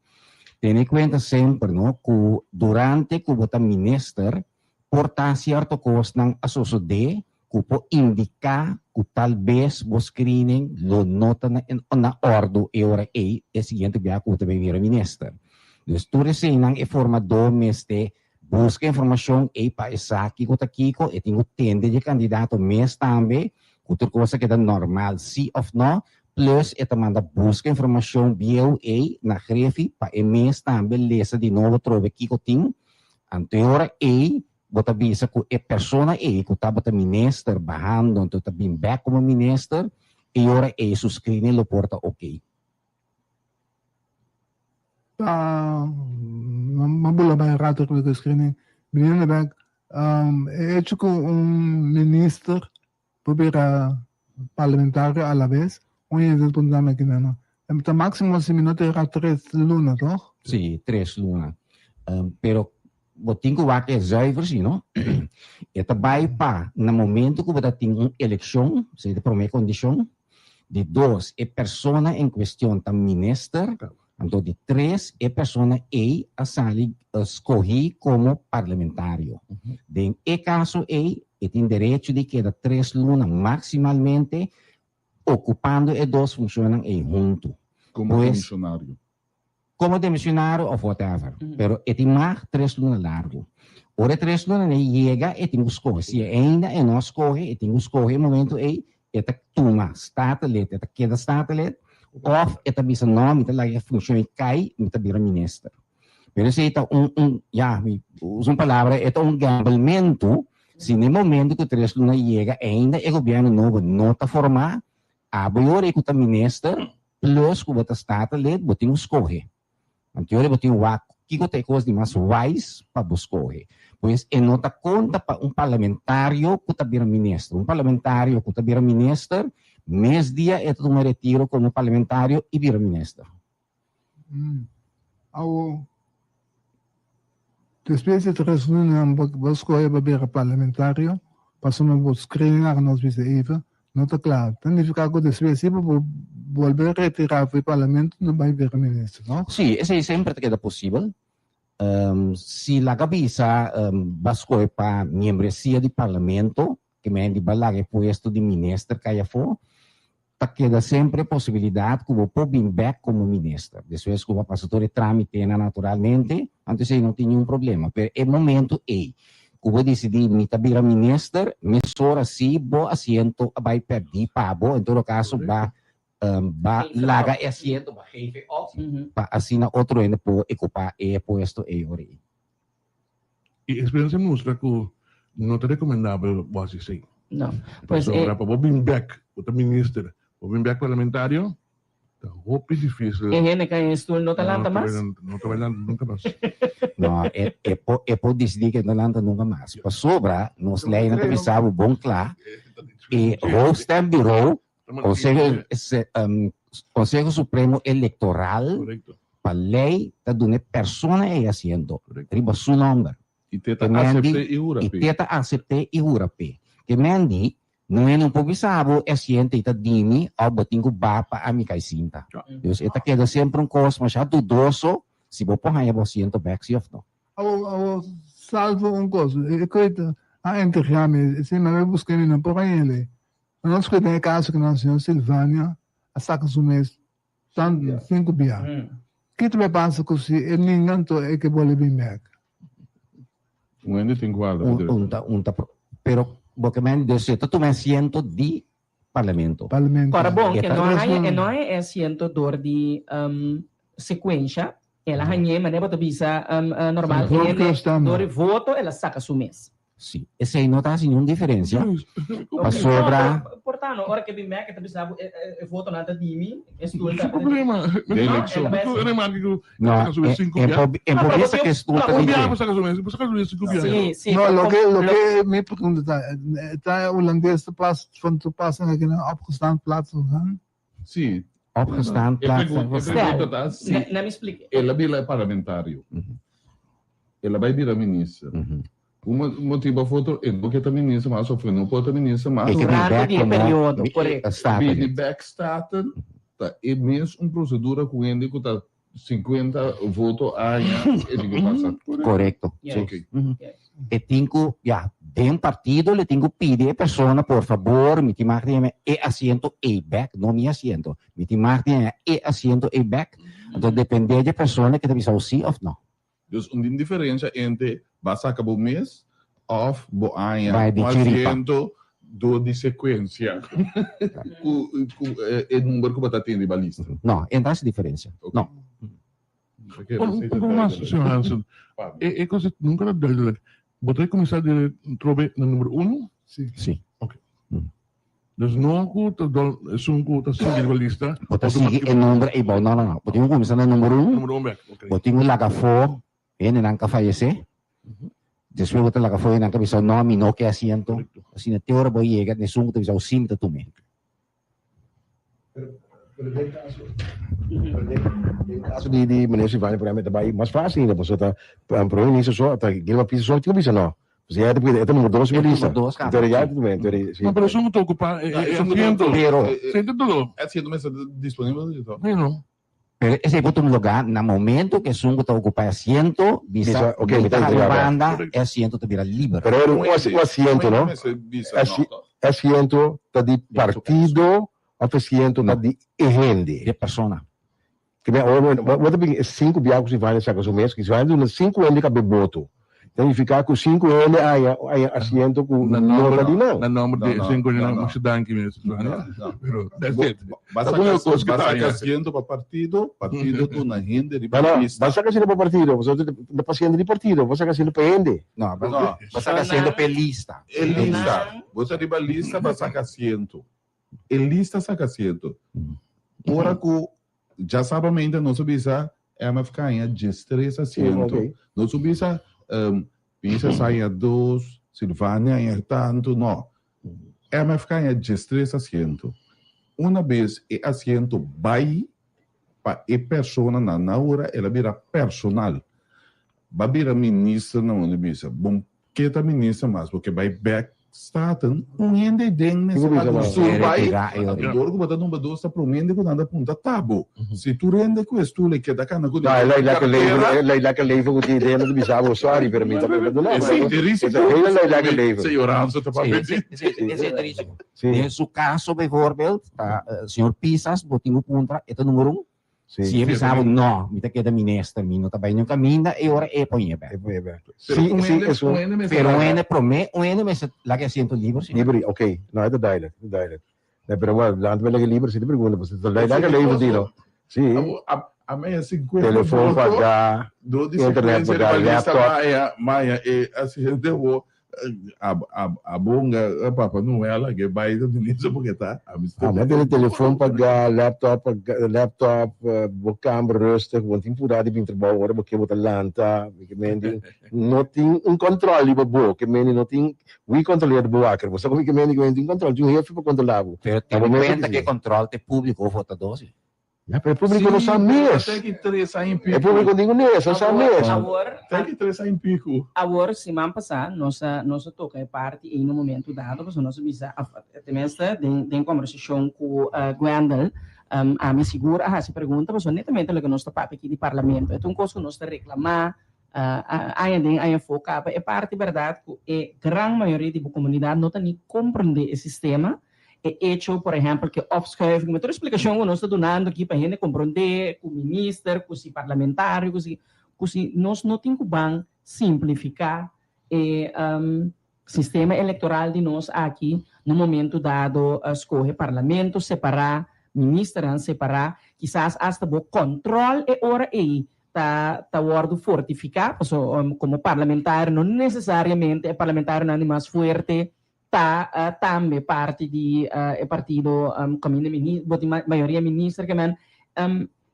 Tene kuenta semper no ku durante ku bo ta minister por ta sierto kosnan a sosodé ku por indiká ku tal bes bo screening lo no ta na na òrdu e ora ei e siguiente bia ku bo ta bai bira minister. Dus tur eseinan e formadó mester buska informashon ei pa e sa kiko ta kiko, e tin ku tende di e kandidato mes tambe ku tur kos a keda normal si òf nò, plus e ta manda buska informashon bieu ei na Grefi pa e mes tambe lesa di nobo trobe kiko tin. Anto e ora ei bo ta bisa ku e persona ei ku tabata minister bahando anto ta bin bèk komo minister, e ora ei su screening lo por ta oké. Ta ma bula bai rato riba e screening. Biniendo bek, e hecho ku un minister por bira parlamentario alabes, un hende ta puntra mi aki nan, ta maximo si mi no ta era tres luna, toch? Sí, tres luna. Pero bo tin ku wak e zuiver si, no? E ta bai pa na momento ku bo ta tin un elekshon, esei ta promé kondishon. Di dos, e persona en kuestion ta minister. Anto di tres, e persona ei a sali skohí komo parlamentario. Den e kaso ei, e tin derecho di keda tres luna maksimalmente okupando e dos funshonnan ei huntu. Komo demisionario. Komo demisionario òf whatever. Pero e tin mag tres luna largu. Ora e tres lunanan ei yega, e tin ku skohe. Si ainda e no a skohe, e tin ku skohe e momento ei, e ta tuma statenlid, e ta keda statenlid, òf e ta bisa no, mi ta laga e funshon ei kai, mi ta bira minister. Pero esei ta un, un, ya, mi usa un palabra, e ta un gamblementu, si na e momento ku tres luna yega ainda e gobièrnu nobo no ta formá, abo e ora ei ku ta minister, plus ku bo ta statenlid, bo tin ku skohe. Anto yora bo tin wak kiko ta e kos di mas wise pa bo skohe. Pues e no ta konta pa un parlamentario ku ta bira minister. Un parlamentario ku ta bira minister, mes dia e ta tuma retiro komo parlamentario i bira minister. Awo, despues di tres lunanan bo skohe pa bira parlamentario, pasobra bo screening a nos bisa even, No ta kla. Ta nifiká ku despues si bo por bolbe retirá for e parlamento no bai bira minister, no? Sí, esei semper ta keda posibel. Si laga bisa ba skohe pa miembresia di parlamento, ke men di ba laga e puesto di minister kai afó, ta keda semper e posibilidat ku bo por bin bèk komo minister. Despues ku bo a pasa tur e trámitenan naturalmente, anto esei no tin niun problema. Pero e momento ei Ku bo disidí mi ta bira minister, mesora si bo asiento a bai pèrdí pa bo, en todo kaso ba ba laga e asiento, ba geef e op, pa asina otro hende por okupá e puesto ei ora ei. E eksperensia mustra ku no ta rekomendabel bo hasi esei. No. Pues e. Pasobra pa bo bin bèk, bo ta minister, bo bin bèk parlamentario, Ta hopi difícil. E hende kai en stoel no ta lanta mas? No ta bai lanta nunca mas. No, e e por e por disidí ke no ta lanta nunca mas. Pasobra nos leinan ta bisa bo bon kla, e hoofdstembureau, Conseho Conseho Supremo Electoral, pa lei ta duna e persona ei asiento riba su nomber. I te ta asept'é i hura p'e. I te ta asept'é i hura p'e. Ke men di, No e no por bisa bo e asiento ei ta di mi òf bo tin ku ba pa ami kai sinta. Dus e ta keda semper un kos masha dudoso si bo por haña bo asiento bèk si òf no. Awor, awor, salvo un kos, e koe ta a entregá mi, esei mi a buska mi no por haña elei. Nos koe den e kaso ku nan señor Silvania a saka su mes Tantu sinku bia. Ki ta bai pasa ku si e ninga anto e ke bole bin bek? Un hende tin guarda Un, un ta, un ta, pero bo ke men dus e ta tuma e asiento di parlamento. Parlamento. Ora bon, E e ta. no a haña, e no a haña e asiento dor di sekuensha, el a hañ'é manera bo ta bisa normal, e hende dor di voto el a saka su mes. Sí, esei no ta hasi niun diferencia, pasobra. Por tanto, ora ke bin bek e ta bisa bo e votonan ta di mi, e stoel ta. Su problema De eleccion. No, e por bisa ke stoel ta di dje. Sí, sí. No, loke loke mi pregunta ta, ta e hulandes ta pas van toepassing aki nan opgestaan plaats gaan? Sí. Opgestaan plaats. E pregunta ta si el a bira parlamentario, el a bai bira minister. Un motibo of otro e no ke ta minister mas of e no por ta minister mas. Durante di e periodo, korekto. Bini bek Staten ta e mes un procedura ku hende ku ta 50 voto aña e tin ku pasa. Korekto. Ok. E tin ku, ya, den partido le tin ku pidi e persona por fabor mi tin mag di haña e asiento ei bek, no mi asiento, mi tin mag di haña e asiento ei bek. Anto depende di e persona ke ta bisa si òf no. Dus un tin diferensha entre ba saka bo mes òf bo haña Bai di un chiripa. asiento dor di sekuensia ku ku e number ku bo ta tin riba lista. No, e no ta hasi diferensia. No. Un poco mas, señor Hansen. E, e cosa nunca ta duidelijk. Bo ta cuminsa di trobe na numero uno? Si. Si. Ok. Dus no cu ta dol, esun cu ta sigui riba lista. Bo ta sigui e nomber ei bou. No, no, no. Bo tin cu cuminsa na numero uno. Numero uno bek. Ok. Bo tin cu laga afo hendenan cu a fayece. Despues bo ta laga afo hendenan cu a bisa no, mi no ke asiento. Asina te ora bo yega na esun cu ta bisa si mi ta tume. Pero den caso, pero den, den caso di, di meneer Silvania, por ejemplo, ta bai mas fácil ainda, pasobra ta prome minister so, ta Gilmar Pisas so, tin ku bisa no. Pasobra ya ta, e ta numero dos riba lista. Numero dos, Entonces ya ta tumé, entonces, si. No, pero esun ku ta okupá e asiento. Pero. Sente doló. E asiento mester ta disponibel di to. Bueno. Pero esei por tuma lugá na momento ku esun ku ta okupá e asiento bisa, Bisa, ok, mi mi ta ta hala entrega. banda, e asiento ta bira liber. Pero era un, un asiento, no? E asiento ta di partido of e asiento ta di e hende? Di e persona. Ke men awor bo ta bin e sinku bia ku Silvania saka su mes, ku Silvania duna sinku hende kabe boto. Ta nifiká ku sinku hende haña haña asiento ku Na no nomber ta di nan. na nomber di No, no, sinku no, hende no. masha danki mes Silvania. No, no. Pero that's it. Ba Ta un saka kos ku ba ta saka haña. asiento pa partido, partido duna hende riba No, no, lista. ba saka asiento pa partido, pasobra ta pasiento di partido, ba saka asiento pa hende. No, ba No. ba saka asiento pa e lista. E lista. Bo ta riba lista ba saka asiento. E lista saka asiento. Ora ku djasabamente nos a bisa MFK haña diestres asiento. Nos a bisa Pisas haña dos, Silvania haña tantu, no. MFK haña diestres asiento. Una bes e asiento bai pa e personanan, na ora el a bira personal. Ba bira minister na unda bisa, bon Ke ta minister mas bo ke bai bek Staten un hende den mester Tin ku laga bisa un no. stoel bai Retira e ora. dor ku bo ta number dos ta prome hende ku nan ta punta ta bo si tur hende ku e stoel e keda kana ku No, e lei lekker leven, e lei lekker leven ku tin idea no ta bisa bo sorry pero mi ta mi ta duna. Esei ta risiko. E ta hele lei lekker leven. Señor Hansen ta papia di. Esei ta risiko. Si. Den su kaso bijvoorbeeld ta señor Pisas bo tin ku puntra e ta numero un. Si. Si e bisa bo, no, mi ta keda minister, mi no ta bai niun kaminda, e ora e poñ'é bèk. E poñ'é bèk. Pero Si, un si, hende, esun. un hende mester Pero un laga. hende promé, un hende mester laga e asiento liber, si. Liber, ok. No, e ta duidelijk, e ta duidelijk. Nee, pero bueno, laat me laga liber, si te pregunta, pues ta laga liber di no. Si. A, a mea 50 Telefon voto, pagá, dor di internet secuencia pagá, riba lista, laptop. maya, maya, e asiente wo A a bonga Papa Noel a ke bai ta minister porque ta a mi Ah, ma tene telefon paga, laptop paga, laptop, bo kamber rustig, bo no tin purá di bin trabou ora bo ke bo ta lanta, ke mende no tin un control riba bo, ke mende no tin wie controleert bo wakker, bo sa como ke mende ke mende tin control, tin un hefe pa controla bo. Pero Ta tene bo mes ta cuenta ke disi. control ta e publico votador si. Ya, pero e público no sa mes. Te ki tres aña y pico. E público ningun mes, no sa mes. Awor, Te ki tres aña y pico. Awor, siman pasá, nos a, nos a toca e parti ei na momento dado, pasobra nos a bisa, tenminste, den, den conversacion cu Gwendel, ami sigur a haci pregunta, pasobra netamente loke nos ta papia aki di Parlamento, e ta un cos cu nos ta reclama aña den, aña afó caba, e parti berdad cu e gran mayoria di bo comunidad no ta ni comprende e sistema, E echo, por ehèmpel, ku e opschuiving, mi tur eksplikashon ku nos ta dunando aki pa hende komprondé, ku minister, ku si parlamentario, ku si, ku si nos no tin ku ban simplifiká e sistema elektoral di nos aki na momento dado skohe parlamento separá, ministernan separá, kisas asta bo kòntròl e ora ei ta ta wòrdu fortifiká, paso komo parlamentario no nesesariamente e parlamentarionan di mas fuerte ta tambe parti di e partido kaminda bo tin mayoria minister ke men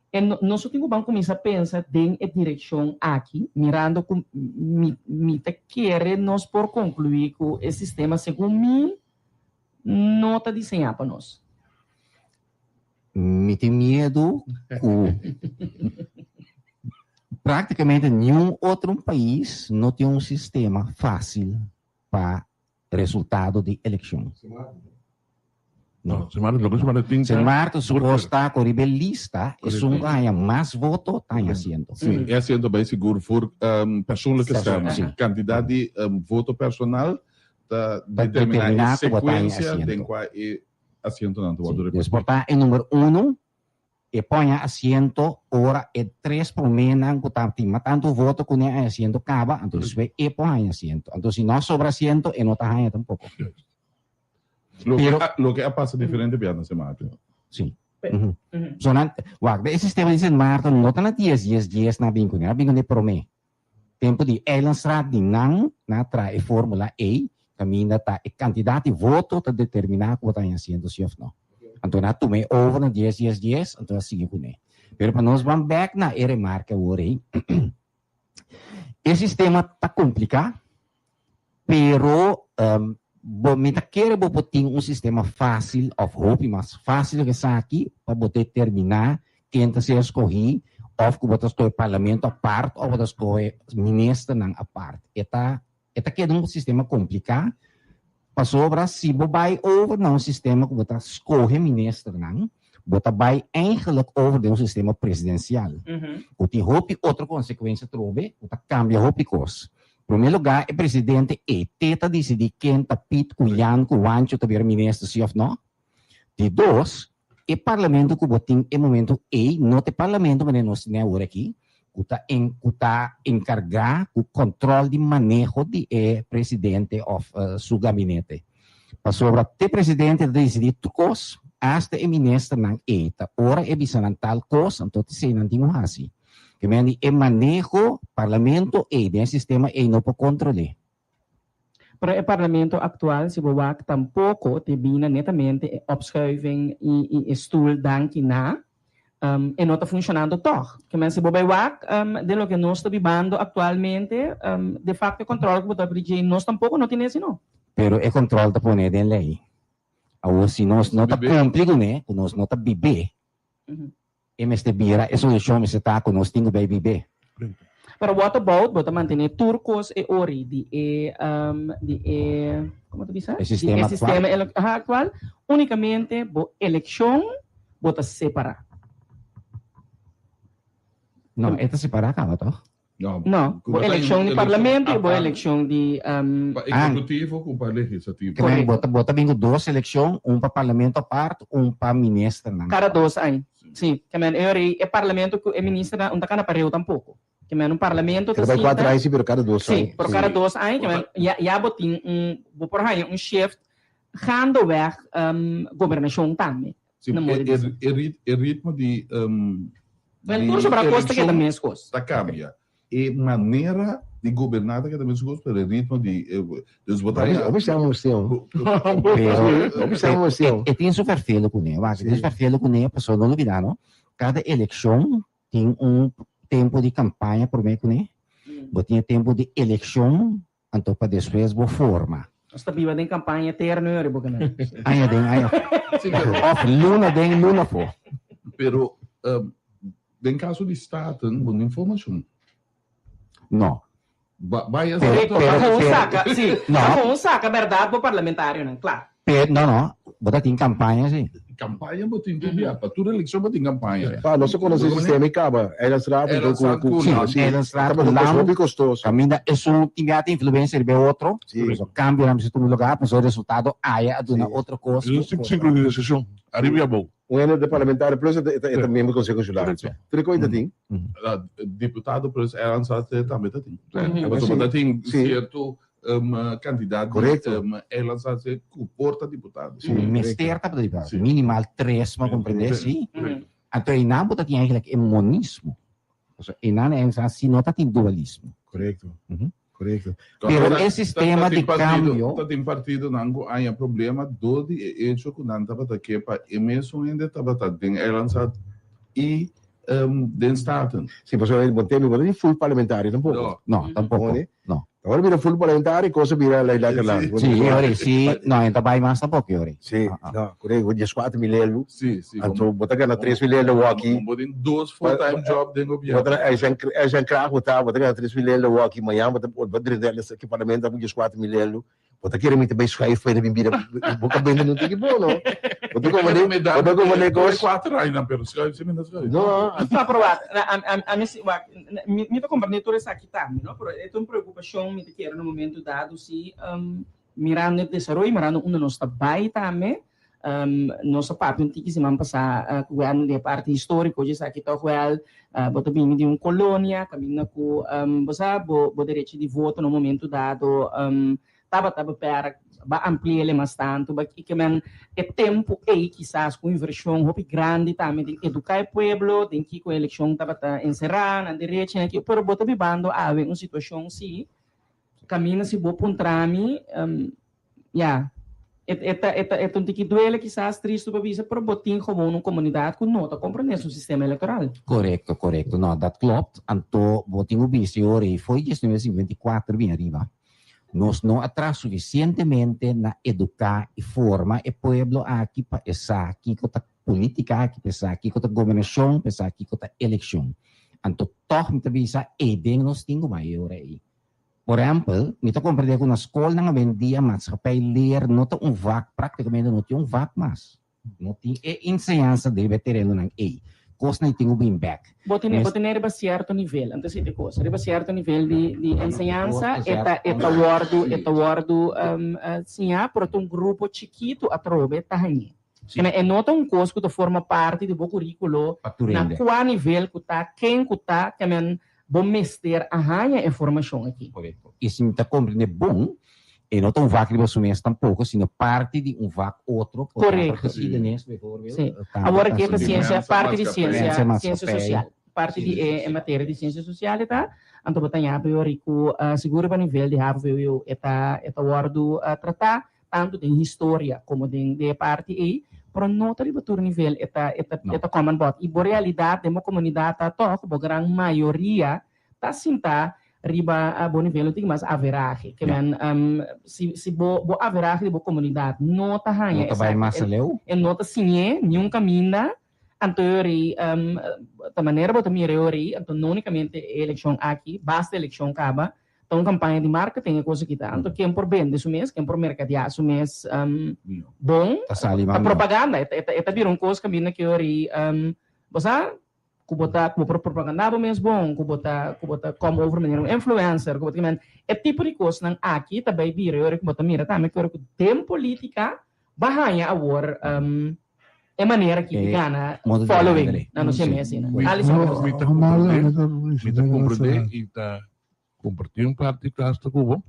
e nos tin ku ban kuminsá pensa den e direkshon aki mirando ku mi mi ta kere nos por konkluí ku e sistema segun mi no ta diseñá pa nos. Mi tin miedu ku praktikamente niun otro pais no tin un sistema fásil pa resultado di elekshon. No, Sint Maarten, loke Sint Maarten tin Sint Maarten su kos ta ku riba e lista esun ku haña mas voto ta haña asiento. Sí, e asiento bai sigur voor persoonlijke stem. Sí. Kantidat di voto personal ta Ta determiná determiná e ku bo ta haña sekuensia asiento. den kua e asientonan ta wòrdu Sí, dus repartí. por ta e number uno. E por haña asiento ora e tres proménan ku ta tin mas tantu voto kuné haña asiento kaba, anto despues e por haña asiento. Anto si no a sobra asiento e no ta haña tampoko. Loke a, loke a pasa diferente bia na Sint Maarten. Sí. So nan, wak, e sistema di Sint Maarten no ta na dies, dies, dies nan a bin kuné, nan a bin kuné promé. Tempu di Eilandsraad di nan, nan a traha e formula ei, kaminda ta e kantidat di voto ta determiná ku bo ta haña asiento si òf no. Anto nan a tuma e over na dies, dies, dies, anto a sigui kuné. Pero pa nos ban bèk na e remarke awor ei, e sistema ta kompliká, pero bo mi ta kere bo por tin un sistema fásil òf hopi mas fásil ku esaki pa bo determiná ken ta ser skohí òf ku bo ta skohe parlamento apart òf bo ta skohe ministernan apart. E ta e ta keda un sistema kompliká pasobra si bo bai over na un sistema ku bo ta skohe ministernan bo ta bai eigenlijk over den un sistema presidensial ku tin hopi otro konsekuensia trobe ku ta kambia hopi kos. Promé lugá e presidente ei te ta disidí ken ta Piet ku Jan ku Wancho ta bira minister si òf no. Di dos, e parlamento ku bo tin e momento ei no ta e parlamento manera nos tin awor aki ku ta en ku ta enkargá ku kòntròl di maneho di e presidente òf su gabinete. Pasobra te presidente ta disidí tur kos, asta e ministernan ei ta ora e bisa nan tal kos anto ta esei nan tin ku hasi. Ke men di e maneho parlamento ei den e sistema ei no por kontrol'é. Pero e parlamento actual si bo wak tampoco te bina netamente e opschuiving y y e stoel danki na e no ta funcionando toch. Ke men si bo bay wak den loke nos ta bibando actualmente de facto e control ku bo ta pidi dje nos tampoco no tin esi no. Pero e control ta pone den ley. Awor si nos no ta cumpli cune, cu nos no ta bib'é, E mester bira, e solucion mester ta cu nos tin cu bay bib'é. Pero what about bo ta mantene tur cos e ori di e di e como ta bisa? E sistema di e sistema actual. Actual, unicamente bo eleccion bo ta separa. No, e ta separa caba toch? No, No, bo eleccion di parlamento y bo eleccion di Pa ejecutivo cu pa legislativo. Correcto. Bo ta bo ta bin cu dos eleccion, un pa parlamento apart, un pa ministernan. Cada dos aña. Si, ke men e ora e parlamento cu e ministernan un ta cana pareu tampoco. Ke men un parlamento ta Cada sinta. cuatro aña si, pero cada dos aña. Si, pero cada dos aña, ke men ya ya bo tin un bo por haya un shift gaandeweg gobernacion tambe. Si, Na modo di bisa. e, e, e ritmo di Wel, tur sobra kos ta keda mes kos. Ta kambia. E manera di goberná ta keda mes kos, pero e ritmo di dus bo ta haña. Hopi sa emocion. Pero Hopi sa emocion. e tin su ferfelo kuné. Wak, e tin su ferfelo kuné, pasobra no lubidá no, kada elekshon tin un tempu di kampaña promé kuné, bo tin e tempu di elekshon Anto pa despues bo forma. Nos ta biba den campaña eterno yo riba canal. Aña den aña of luna den luna afo. Pero den caso di Staten bo no tin formacion. No. Vaya Pero, pero, Gewoon pero, saca, si. No. Gewoon saca berdad bo parlamentarionan, klaar. Pe, no, no. Bo ta tin campaña si. Campaña bo tin tur bia, pa tur eleccion bo tin campaña. Pa nos a conoce e sistema y caba. Eilandsraad anto cu cu Sí, sí. Eilandsraad Tabata cu un cos Lam, hopi costoso. caminda esun tin bia ta influencia riba e otro. Sí. Pasobra cambionan mester tuma lugar, pasobra e resultado aya a duna Sí. otro cos. Es un sincronisacion, ariba y abou. Un hende ta parlamentario plus e ta e ta miembro di Conseho Insular. Correcto. Tur e cosa e ta tin. Diputado plus eilandsraad tambe ta tin. Sí. Pasobra ta tin Sí. cierto cantidad di Correcto. eilandsraad cu por ta diputado. Sí, Mester ta diputado. Sí. Minimal tres, bo a comprende? Sí. Correcto. Anto einan bo ta tin eigenlijk e monismo. Pasobra einan eilandsraad si no ta tin dualismo. Correcto. Correcto. Pero e sistema di cambio. Ta tin partidonan cu haña problema door di e hecho cu nan tabata ke pa e mesun hende tabata den Eilandsraad y den Staten. Si, pasobra bo teme bo no tin full parlamentario tampoco. No, tampoco. No. Ora bira full parlamentario cosa bira lei lekker lang. Si, ora si, no, e ta bay mas tampoco ora. Si, no, correcto, dieskuater mil elu. Si, si. Anto bo ta gana tres mil elu awaki. Bo tin dos full time job den gobierno. Bo ta als je kraag bo ta, bo ta gana tres mil elu awaki, mañan bo ta bo drenta e parlamento ku dieskuater mil elu. Bo ta kere mi ta bay schuif pa bin bira bo ka bende no tin ki bo no. Bo ta komprende, bo ta komprende kos. Kuater aña pero schuif si mi ta schuif. No. No, pero wak, a mi si wak, mi ta komprende tur esaki tambe no, pero e ta un preokupashon mi ta kere na momento dado si mirando e desaroyo, mirando unda nos ta bay tambe. Nos a papia un tiki siman pasá ku wèl di e parti históriko dje esaki tòg wèl bo ta bini di un kolonia kaminda ku bo sa bo bo derecho di voto na un momento dado tabata beperk ba ampli'el mas tantu ba ke men e tempu ei kisas ku un invershon hopi grandi tambe den eduká e pueblo den kiko e elekshon tabata enserá nan derechonan aki pero bo ta bibando awe un situashon si kaminda si bo puntra mi Ya, e e ta e ta e ta un tiki duele kisas, tristu pa bisa, pero bo tin gewoon un komunidat ku no ta komprendé su sistema elektoral. Korekto, korekto. No, dat klopt. Anto bo tin ku bisa e ora ei fo'i 1954 bin ariba, nos no a traha sufisientemente na eduká i forma e pueblo aki pa e sa kiko ta polítika aki, pa e sa kiko ta gobernashon, pa e sa kiko ta elekshon. Anto tòg mi ta bisa ei den nos tin ku bai e ora ei. Por ehempel, mi ta comprende cu na scolnan awendia maatschappij leer no ta un vak, practicamente no tin un vak mas. No tin e enseñansa riba e terenonan ey. Cosnan ey tin cu bin bek. Bo tene, bo tene riba cierto nivel, anto esey ta e cos, riba cierto nivel di, di enseñansa e ta, e ta wordo, e ta wordo siña, pero ta un grupo chikito atrobe ta hañ'é. E no ta un cos cu ta forma parti di bo curiculo na cua nivel cu ta, ken cu ta, ke men bo mester a haña e formacion aki. Correcto. Y si mi ta comprende bon, e no ta un vak riba su mes tampoco, sino parti di un vak otro, por ejemplo, Correcto. geschiedenis bijvoorbeeld. Sí. Tambe Awor ta aki e ta asina. ciencia, parti di ciencia, ciencia social. Parti di e materia di ciencia social e ta, anto bo ta ña apriori cu sigur riba nivel di havo-vwo e ta, e ta wordo trata. Tantu den historia komo den den e parti ei, pero no ta riba tur nivel e ta e ta e ta kom aan bod. I bo realidat den bo komunidat ta tòg bo gran mayoria ta sintá riba bo nivel un tiki mas averahe. Ke men si si bo bo averahe di bo komunidat no ta haña No ta bai esaki mas aleu. e no ta siñ'é niun kaminda, anto e ora ei ta manera bo ta mira e ora ei, anto no únikamente e elekshon aki, basta elekshon kaba, Ta un campaña di marketing e cosa kita. Anto ken por bende su mes, ken por mercadeá su mes bon. Ta sali Ta mas mihó. propaganda. E ta e ta bira un cos caminda cu ori bo sa cu bo ta cu bo por propagandá bo mes bon, cu bo ta cu bo ta come over manera un influencer, cu bo ta kimen. E tipo di cosnan aki ta bay bira e ora cu bo ta mira tambe cu ora cu den politica ba haña awor e manera ki di gana following. Nan no siña mi asina. Alison. Mi ta comprende, mi ta comprende y ta Comparti un parti cu hasta cu bo,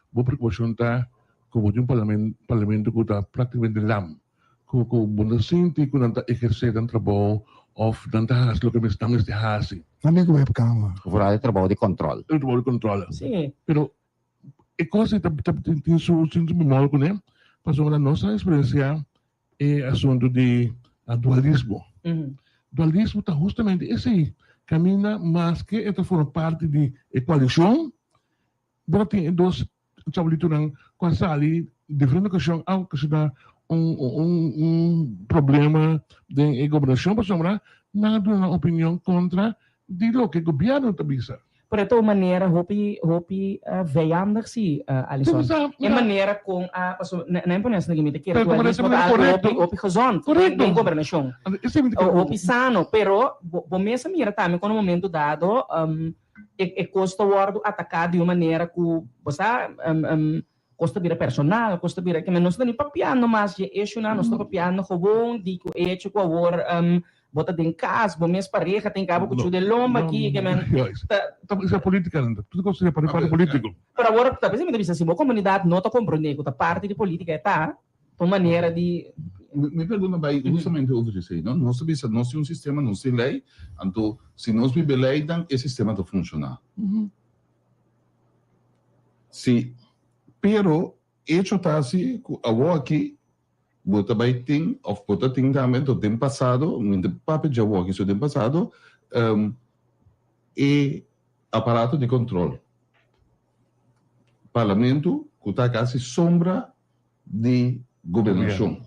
bo preocupacion ta cu bo tin un parlament, parlamento cu ta practicamente lam, cu cu bo no sinti cu nan ta eherce nan trabou of nan ta haci loke nan mester haci. Nan bin cu webcam. Vooral e trabou di control. E trabou di control. Sí. Pero e cos ei ta ta tin su tin su bemol cune, pasobra nos a experiencia e asunto di dualismo. Dualismo ta hustamente esei, caminda maske e ta forma parti di e coalicion, bo ta tin e dos chabalitonan cu a sali diferente ocasion a ocasiona un un problema den e gobernacion pasobra nan a duna nan opinion contra di loke gobierno ta bisa. Pero e ta un manera hopi hopi vijandig si, Alison. E manera con a, paso nan pone asina mi ta kere dualismo ta algo hopi hopi gezond den gobernacion. Hopi sano, pero bo mes a mira tambe con un momento dado e e cos ta wordo ataca di un manera cu bo sa cos ta bira personal, cos ta bira, nos no ta ni papiando mas dje issuenan, nos ta papiando gewoon di cu hecho cu awor Bo ta den cas, bo mes pareha tin caba cu chu den lomba aki, ke men ta. Ta bisa politica nan ta, tur cos ta parti politico. Pero awor ta bisa mi ta bisa si bo comunidad no ta comprende cu ta parti di politica e ta, ta un manera di. Mi pregunta bai hustamente over esey, no? Nos ta bisa nos tin un sistema, nos tin ley, anto si nos biba e leynan e sistema ta funciona. Si, pero hecho ta asi cu awor aki Bo ta bai tin of bo ta tin tambe anto den pasado, mi ta papia djawoki so den pasado e aparato di control, parlamento cu ta casi sombra di gobernacion.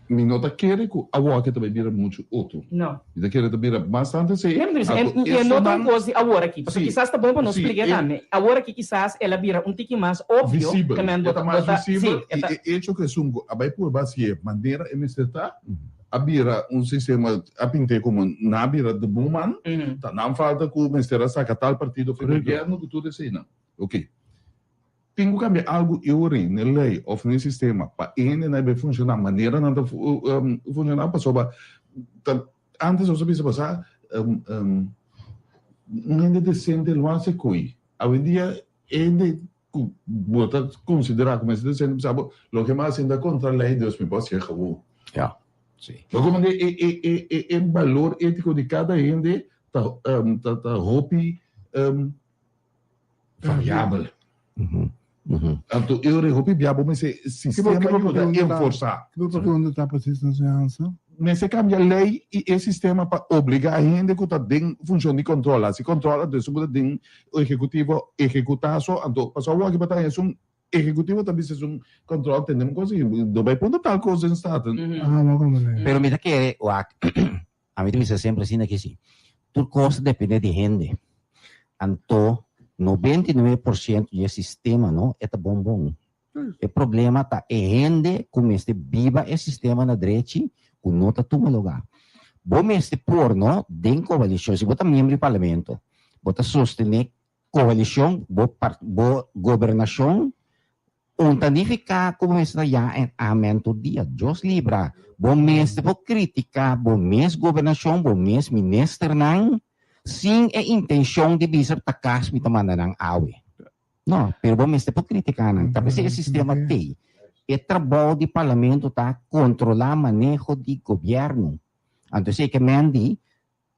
Mi no ta kere cu awoki ta bai bira mucho otro. No. Mi ta kere ta bira mas tanto esey. Mi ta bisa, e no ta un cos di awor aki. Pasobra kisas ta bon pa nos splica tambe. Awor aki kisas el a bira un tiki mas obvio. Visibel. E ta mas visibel y e hecho cu esun cu a bai purba hacié manera e mester ta, a bira un sistema, a pint'é como nan a bira de bon man, ta nan falta cu mester a saca tal partido for gobierno cu tur eseynan. Ok. Tin ku kambia algu e ora ei n'e lei òf n'e sistema pa e hendenan bai funshoná manera nan ta funshoná pasobra ta antes nos a bisa pasá un hende desente lo hasi ko'i. Awendia e hende ku bo ta konsiderá ku mester desente bisa bo loke mi a hasi ta kontra lei dus mi por hasié gewoon. Ya, si. Bo komprende e balor étiko di kada hende ta ta hopi. Variabel. Anto e ora hopi bia bo mester sistema yuda enforsa. Kico pregunta ta precies na señor Hansen? Mester cambia ley y e sistema pa obliga hende cu ta den funcion di control haci control anto esun cu ta den ejecutivo ehecuta so anto pasobra awor aki bo ta haña esun ejecutivo ta bisa esun control tende un cos y no bay punta tal cos den staten. Pero mi ta kere wak Ami ta bisa semper asina ke si, tur kos ta depende di hende. Anto 99% di e sistema no e ta bon bon. E problema ta e hende ku mester biba e sistema na drechi ku no ta tuma lugá. Bo mester por no den koalishon, si bo ta miembro di parlamento, bo ta sostené koalishon, bo bo gobernashon Un ta nifiká ku bo mester ta ya en amen tur dia. Dios libra. Bo mester por kritiká bo mes gobernashon, bo mes ministernan, sin e intenshon di bisa ta kas mi ta manda nan awe. No, pero bo mester por kritiká nan. Ta p'esei e sistema t'ei. E trabou di parlamento ta kontrolá maneho di gobièrnu. Anto esei ke men di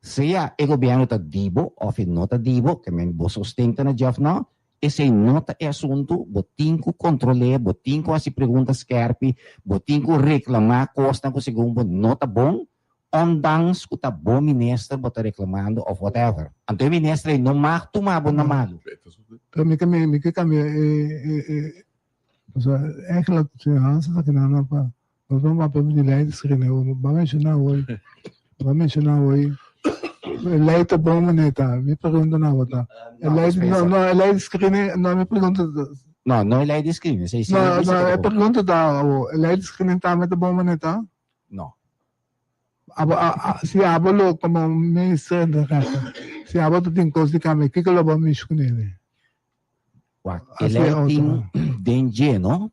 Sea e gobièrnu ta di bo òf e no ta di bo, ke men bo sosten ta na dje òf nò, esei no ta e asuntu, bo tin ku kontrol'é, bo tin ku hasi pregunta skèrpi, bo tin ku reklamá kosnan ku segun bo no ta bon, ondanks ku ta bo minister bo ta reklamando òf whatever. Anto e minister ei no mag tuma bo na malu. Pero mi ke mi ke kambia e e e pasobra eigenlijk señor Hansen ta keda nan pa Nos ban papia di lei di screening awor. Ban menciona awor, ban menciona awor e lei ta bon manera ta. Mi pregunta na awor ta, e lei di, no, no, e lei di screening, no, mi pregunta ta. No, no e lei di screening, esei si mi No, bisa no, e pregunta ta awor, e lei di screening tambe ta bon manera ta? No. Abo, a, a, si abo lo como minister de rechter, si abo ta tin cos di cambia, kico lo bo mishi cu nele? Wak, e lei tin den dje, no?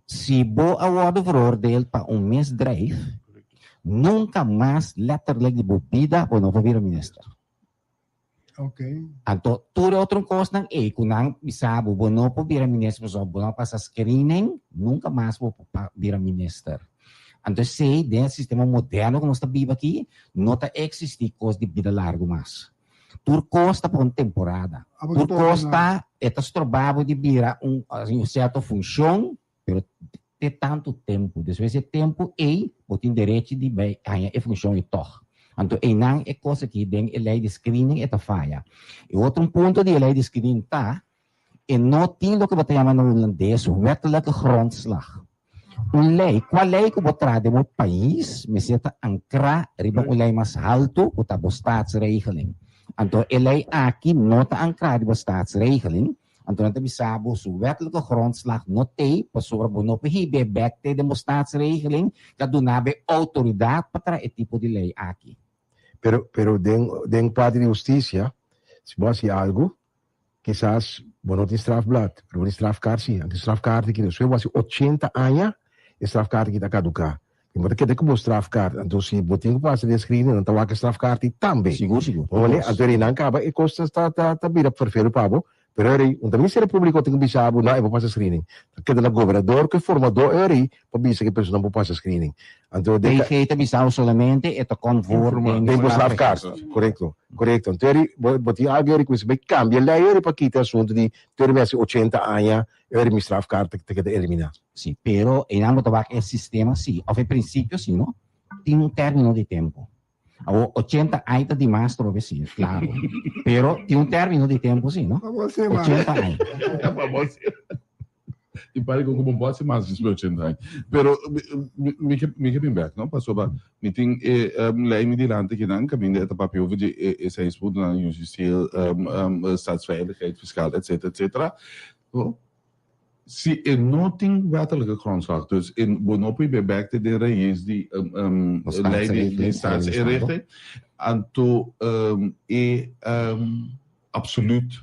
Si bo a wòrdu veroordeel pa un misdrijf, nunka mas letterlijk di bo bida bo no por bira minister. Anto tur e otro kosnan ei ku nan bisa bo, bo no por bira minister pasobra bo no a pasa screening, nunka mas bo por bira minister. Anto esei den e sistema moderno ku nos ta biba aki no ta eksistí kos di bida largu mas. Tur kos ta pa un temporada. Tur kos ta, e ta stroba bo di bira un un sierto funshon, pero te tantu tempu. Despues di e tempu ei, bo tin derechi di bai haña e funshon ei tòg. Anto einan e kos aki den e lei di screening e ta faya. E otro un punto di e lei di screening ta, e no tin loke bo ta yama na hulandes wettelijke grondslag. Un lei, kua lei ku bo traha den bo pais mester ta ankrá riba un lei mas haltu ku ta bo staatsregeling. Anto e lei aki no ta ankrá riba staatsregeling, anto nan ta bisa bo su wettelijke grondslag no t'ei pasobra bo no por hib'é bèk te den bo staatsregeling ta duna bo e outoridat pa traha e tipo di lei aki. Pero, pero den, den parti di hustisia, si bo hasi algu, Kisas bo no tin strafblad, pero bo tin strafkaart si. Anto e strafkaart aki, despues bo hasi ochenta aña, e strafkaart aki ta kaduká. I bo ta keda ku bo strafkaart. Anto si bo tin ku pasa den screening, nan ta wak e strafkaart ei tambe. Sigur, sigur. Bo mane? Anto eri nan kaba e kos ta ta ta bira ferfelu pa bo. Pero eri, un ta Ministerio Públiko tin ku bisa bo, no, e por pasa screening. Ta keda na gobernador ku e formadó eri pa bisa ku e persona por pasa screening. Anto den ka. PG ta bisa bo solamente e ta conform den Den bo strafkaart. Korekto. Korekto. Anto eri bo bo tin algu eri ku mester bai kambia lei eri pa kita e asuntu di tur eri mi hasi ochenta aña eri mi strafkaart ta keda eliminá. Si, pero einan bo ta wak e sistema si, òf e prinsipio si no, tin un término di tempu. Awor ochenta aña ta dimas trobe si, klaro. Pero tin un término di tempu si no, ochenta aña. I pari ku bo por hasi mas despues ochenta aña. Pero mi ke mi ke bin bek no pasobra mi tin e lei mi dilanti kinan kaminda e ta papia over di e seis puntonan justitieel, staatsveiligheid, fiskaal etcetera etcetera. Si e no tin wettelijke grondslag dus e bo no por bin bek te den rais di lei di staatsinrichting anto e absoluut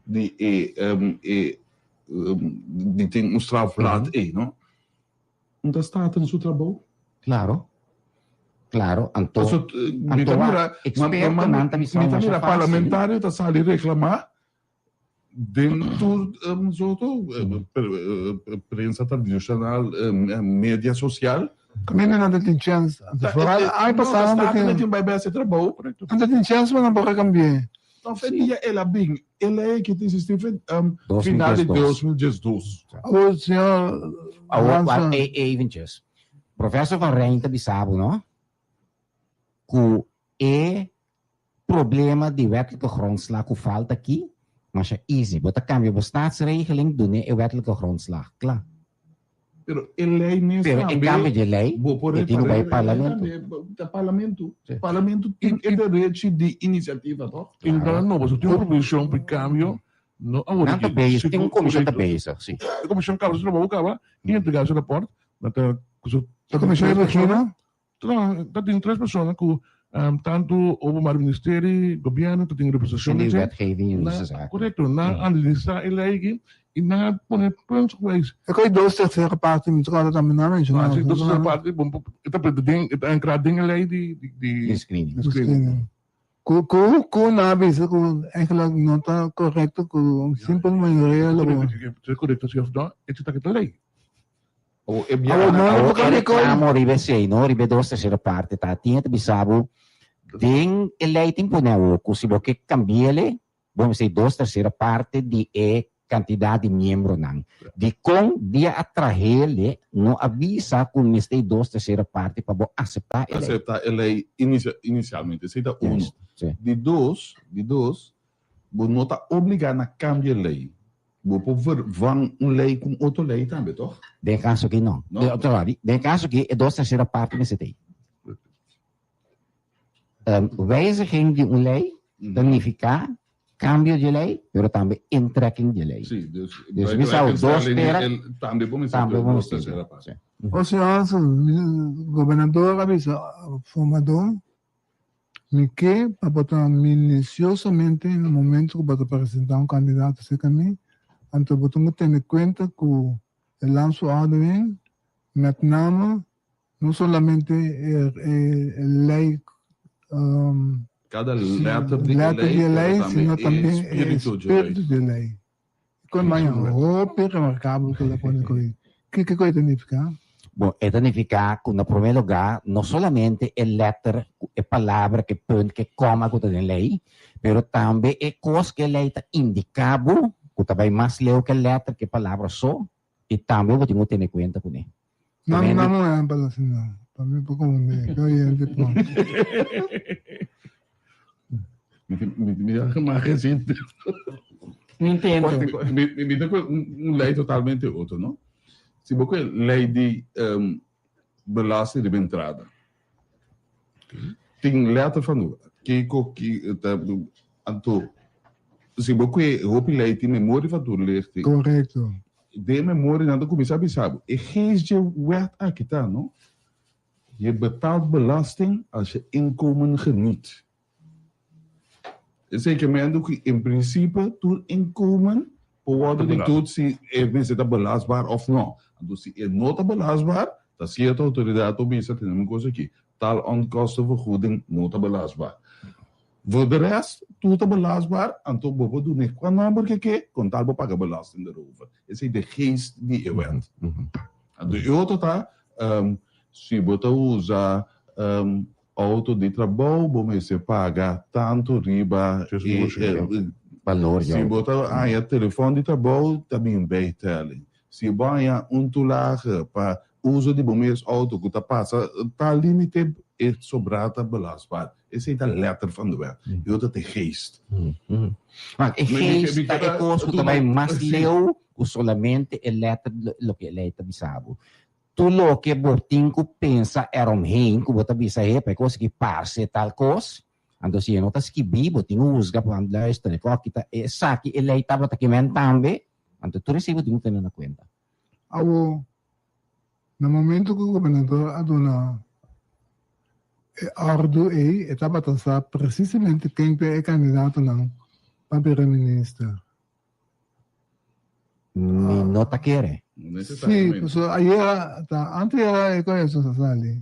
di e e. di tin un strafblad ei, no? Un ta Staten su trabou? Claro. Claro, anto Paso, mi ta mira, expertonan ta bisa mi ta masha mira fácil. parlamentario ta sali reclama den tur soto prensa tradicional, media social. Kaminda nan ta tin chèns. Anto foral aña pasá nan ta tin. No, tin bai bai hasi trabou. Nan ta tin chèns pa nan por a kambi'é. No, fe dia el a bin, el a e ki ta existi fe final di 2012. Awor señor Awor, eventjes. Professor Van Rijn ta bisa bo, no? Ku e problema di wettelijke grondslag ku falta aki, masha easy. Bo ta kambia bo staatsregeling, dun'é e wettelijke grondslag. Kla. Pero e lei mes Pero e tambe, kambio di e lei, bo por e tin ku bai repará, parlamento. tambe ta parlamento. Parlamento tin e derechi di inisiativa, toch? Entrada nobo, so tin un proposicion pa e cambio, no awor Nan ta aki. bezig, tin un comision ta Correcto. bezig, si. E comision caba su trabou caba y entrega su rapport, nan ta cu su E comision tres e persona. Regina? Ta, ta tin tres persona cu tanto Openbaar Ministerie, gobierno ta tin representacion En die den dje. wetgeving en Nan, die zaken. correcto, nan a analisa e ley aki y nan a pone puntsgewijs. E koe dos tercera parte mi ta kòrda tambe nan a menshoná. Ah, si, dos tercera parte, bon, e ta pone den, e ta ancra den e ley di, di, di Di screening. di screening. Ku, ku, ku nan a bisa ku eigenlijk no ta korekto ku un simpel mayoria lo bo. Si korekto si of no, e ta kita ley. Awor e Awor biaha. no, no Awor por e kambia koi. reclamo riba esei, no? Riba e dos tercera parte ta tin ta bisa bo den e ley tin pone awor ku si bo ke cambi'ele bo mester dos tercera parte di e cantidad di miembronan. Dicon dia a trahele no a bisa cu mester dos tercera parte pa bo acepta e ley? Acepta e ley inicialmente, esey ta uno. Juist, si. Di dos, di dos, bo no ta obliga na cambia e ley. Bo por vervang un ley cu un otro ley tambe, toch? Den e caso aki no. No? Sorry, den e caso aki e dos tercera parte mester ta ey. Wijziging di un ley ta nifica cambio di ley, pero tambe intrekking di ley. Sí, dus, Dus mi sa dos pera, tambe bo mester tambe bo dos mester. tercera parte. Sí. O señor, gobernador a bisa formador, mi ke pa bo ta minuciosamente na momento ku bo ta presenta un kandidato serka mi, anto bo tin ku tene kuenta ku e landsverordening, met name No solamente e ley Cada letter di e letter di e ley, ley, pero sino tambe e tambe e spiritu dje ley. spiritu di e ley. Kon maña hopi remarkabel ku el a pone ku ei. Kiko e ta nifiká? Bon, e ta nifiká ku na promé lugá no solamente e letter, e palabra, ku e punt, ku e kòma ku ta den lei, pero tambe e kos ku e lei ta indiká bo, ku ta bai mas leu ku e letter, ku e palabra so, i tambe bo tin ku tene kuenta kuné. No, no, no, no, asina. Pa mi por comprende. Ke oyente por. Mi mi mi gezien. No entiendo. Mi mi ta un ley totalmente otro, no? Si bo ke ley di um, belasting riba entrada. Tin letter van kiko ki ta anto si bo ke hopi ley tin memoria van toelichting. Correcto. Den memoria nan ta kuminsá bisa bo, e geest dje wet aki ta, no? Je betaalt belasting als je inkomen geniet. Esei ke men ku in prinsipe tur inkomen por wòrdu di toets si e mester ta belastbaar òf no. Anto si e no ta belastbaar, ta sierto outoridat por bisa tene un kos aki, tal onkostenvergoeding no ta belastbaar. Voor de rest, tur ta belastbaar, anto bo por duna e kua nòmber ke ke, kon tal bo paga belasting derover. Esei de geest di e wet. Anto e otro ta, si bo ta usa auto di trabou, bo mester paga tantu riba e Balor di Si auto. bo ta haña telefòn di trabou, ta bin bijtelling. Si bo haña un toelage pa uso di bo mes auto ku ta pasa tal limite, e sobrá ta belastbaar. Esei ta letter van de wet. E otro ta e geest. Maar e geest ta e kos ku ta bai mas leu ku solamente e letter loke e lei ta bisa bo. Tur loke bo tin ku pensa eromheen ku bo ta bisa he pa e kos aki parse tal kos, anto si e no ta skibí bo tin ku husga pa luister e kòki ta esaki e lei tabata kimen tambe, anto tur esei bo tin ku tene na kuenta. Awor, na momento ku gobernador a duna e òrdu ei, e tabata sa presisamente ken ta e kandidatonan pa bira minister. Mi no ta kere. Sí, pasobra ayera ta anteayera e koeso sa sali,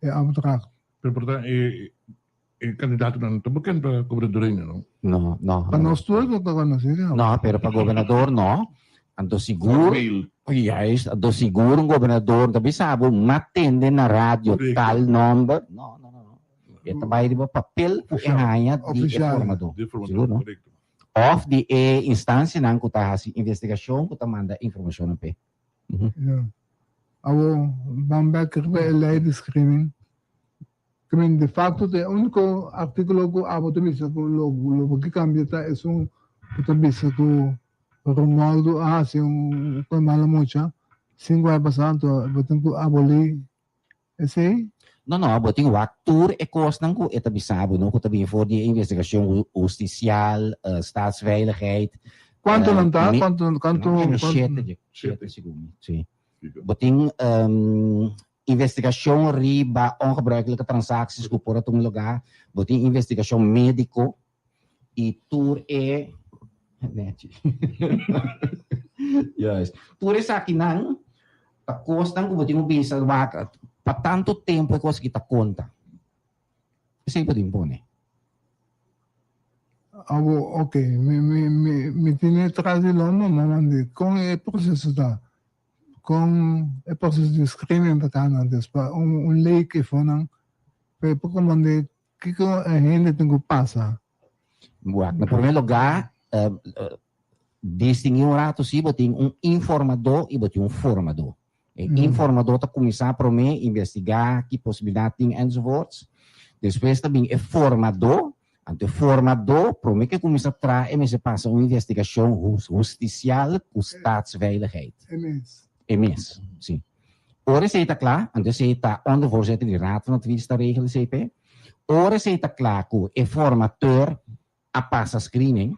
e opdracht. Pero por ta e e kandidatonan ta bekend pa gobernadoria no? No, no. Pa nos tur no ta konosí kaba. No, pero pa gobernador no. Anto sigur, juist, anto sigur un gobernador no ta bisa bo matende na radio tal nomber. No, no, no, no. E ta bai riba papel ku e haña di e formadó. Sigur no? Òf di e instansianan ku ta hasi investigashon ku ta manda informashonnan p'e. Ja. Awor, ban bek riba e lei di screening. Ke men de facto ta e úniko artíkulo ku abo ta bisa ku lo lo bo ke kambia ta esun ku ta bisa ku Romualdo a hasi un kos malo mucha sin ku a pasa anto bo tin ku abolí Esei? No, no, bo tin wak tur e kosnan ku e ta bisa bo, no, ku ta bini for di e investigashon hustisial, staatsveiligheid. Kuantu nan ta? Kuantu, kuantu, kuantu? Shete, shete segun mi, si. Bo tin investigashon riba ongebruikelijke transacties ku por a tuma lugá, bo tin investigashon médiko i tur e, nechi, juist, tur esakinan Ta kosnan ku bo tin ku bisa wak pa tantu tempu e kos aki ta konta. Esei bo tin pone. Abo ok mi mi mi mi tene tras di lomba ma mandi kon e proseso ta kon e proseso di screening ta kana antes pa un un ley ke fonan pa e por komprende kiko e hende tin ku pasa. Wak na prome lugar Distinguí un ratu si bo tin un informadó i bo tin un formadó. E informadó ta kuminsá promé investigá ki posibilidat tin enzovoorts. Despues ta bin e formadó. Anto e formadó promé ku e kuminsá traha e mester pasa un investigashon hustisial ku Staatsveiligheid. E mes. E mes, si. Ora esei ta kla, anto esei ta ondervoorzitter di Raad van Advies ta regel esei p'e. Ora esei ta kla ku e formateur a pasa screening,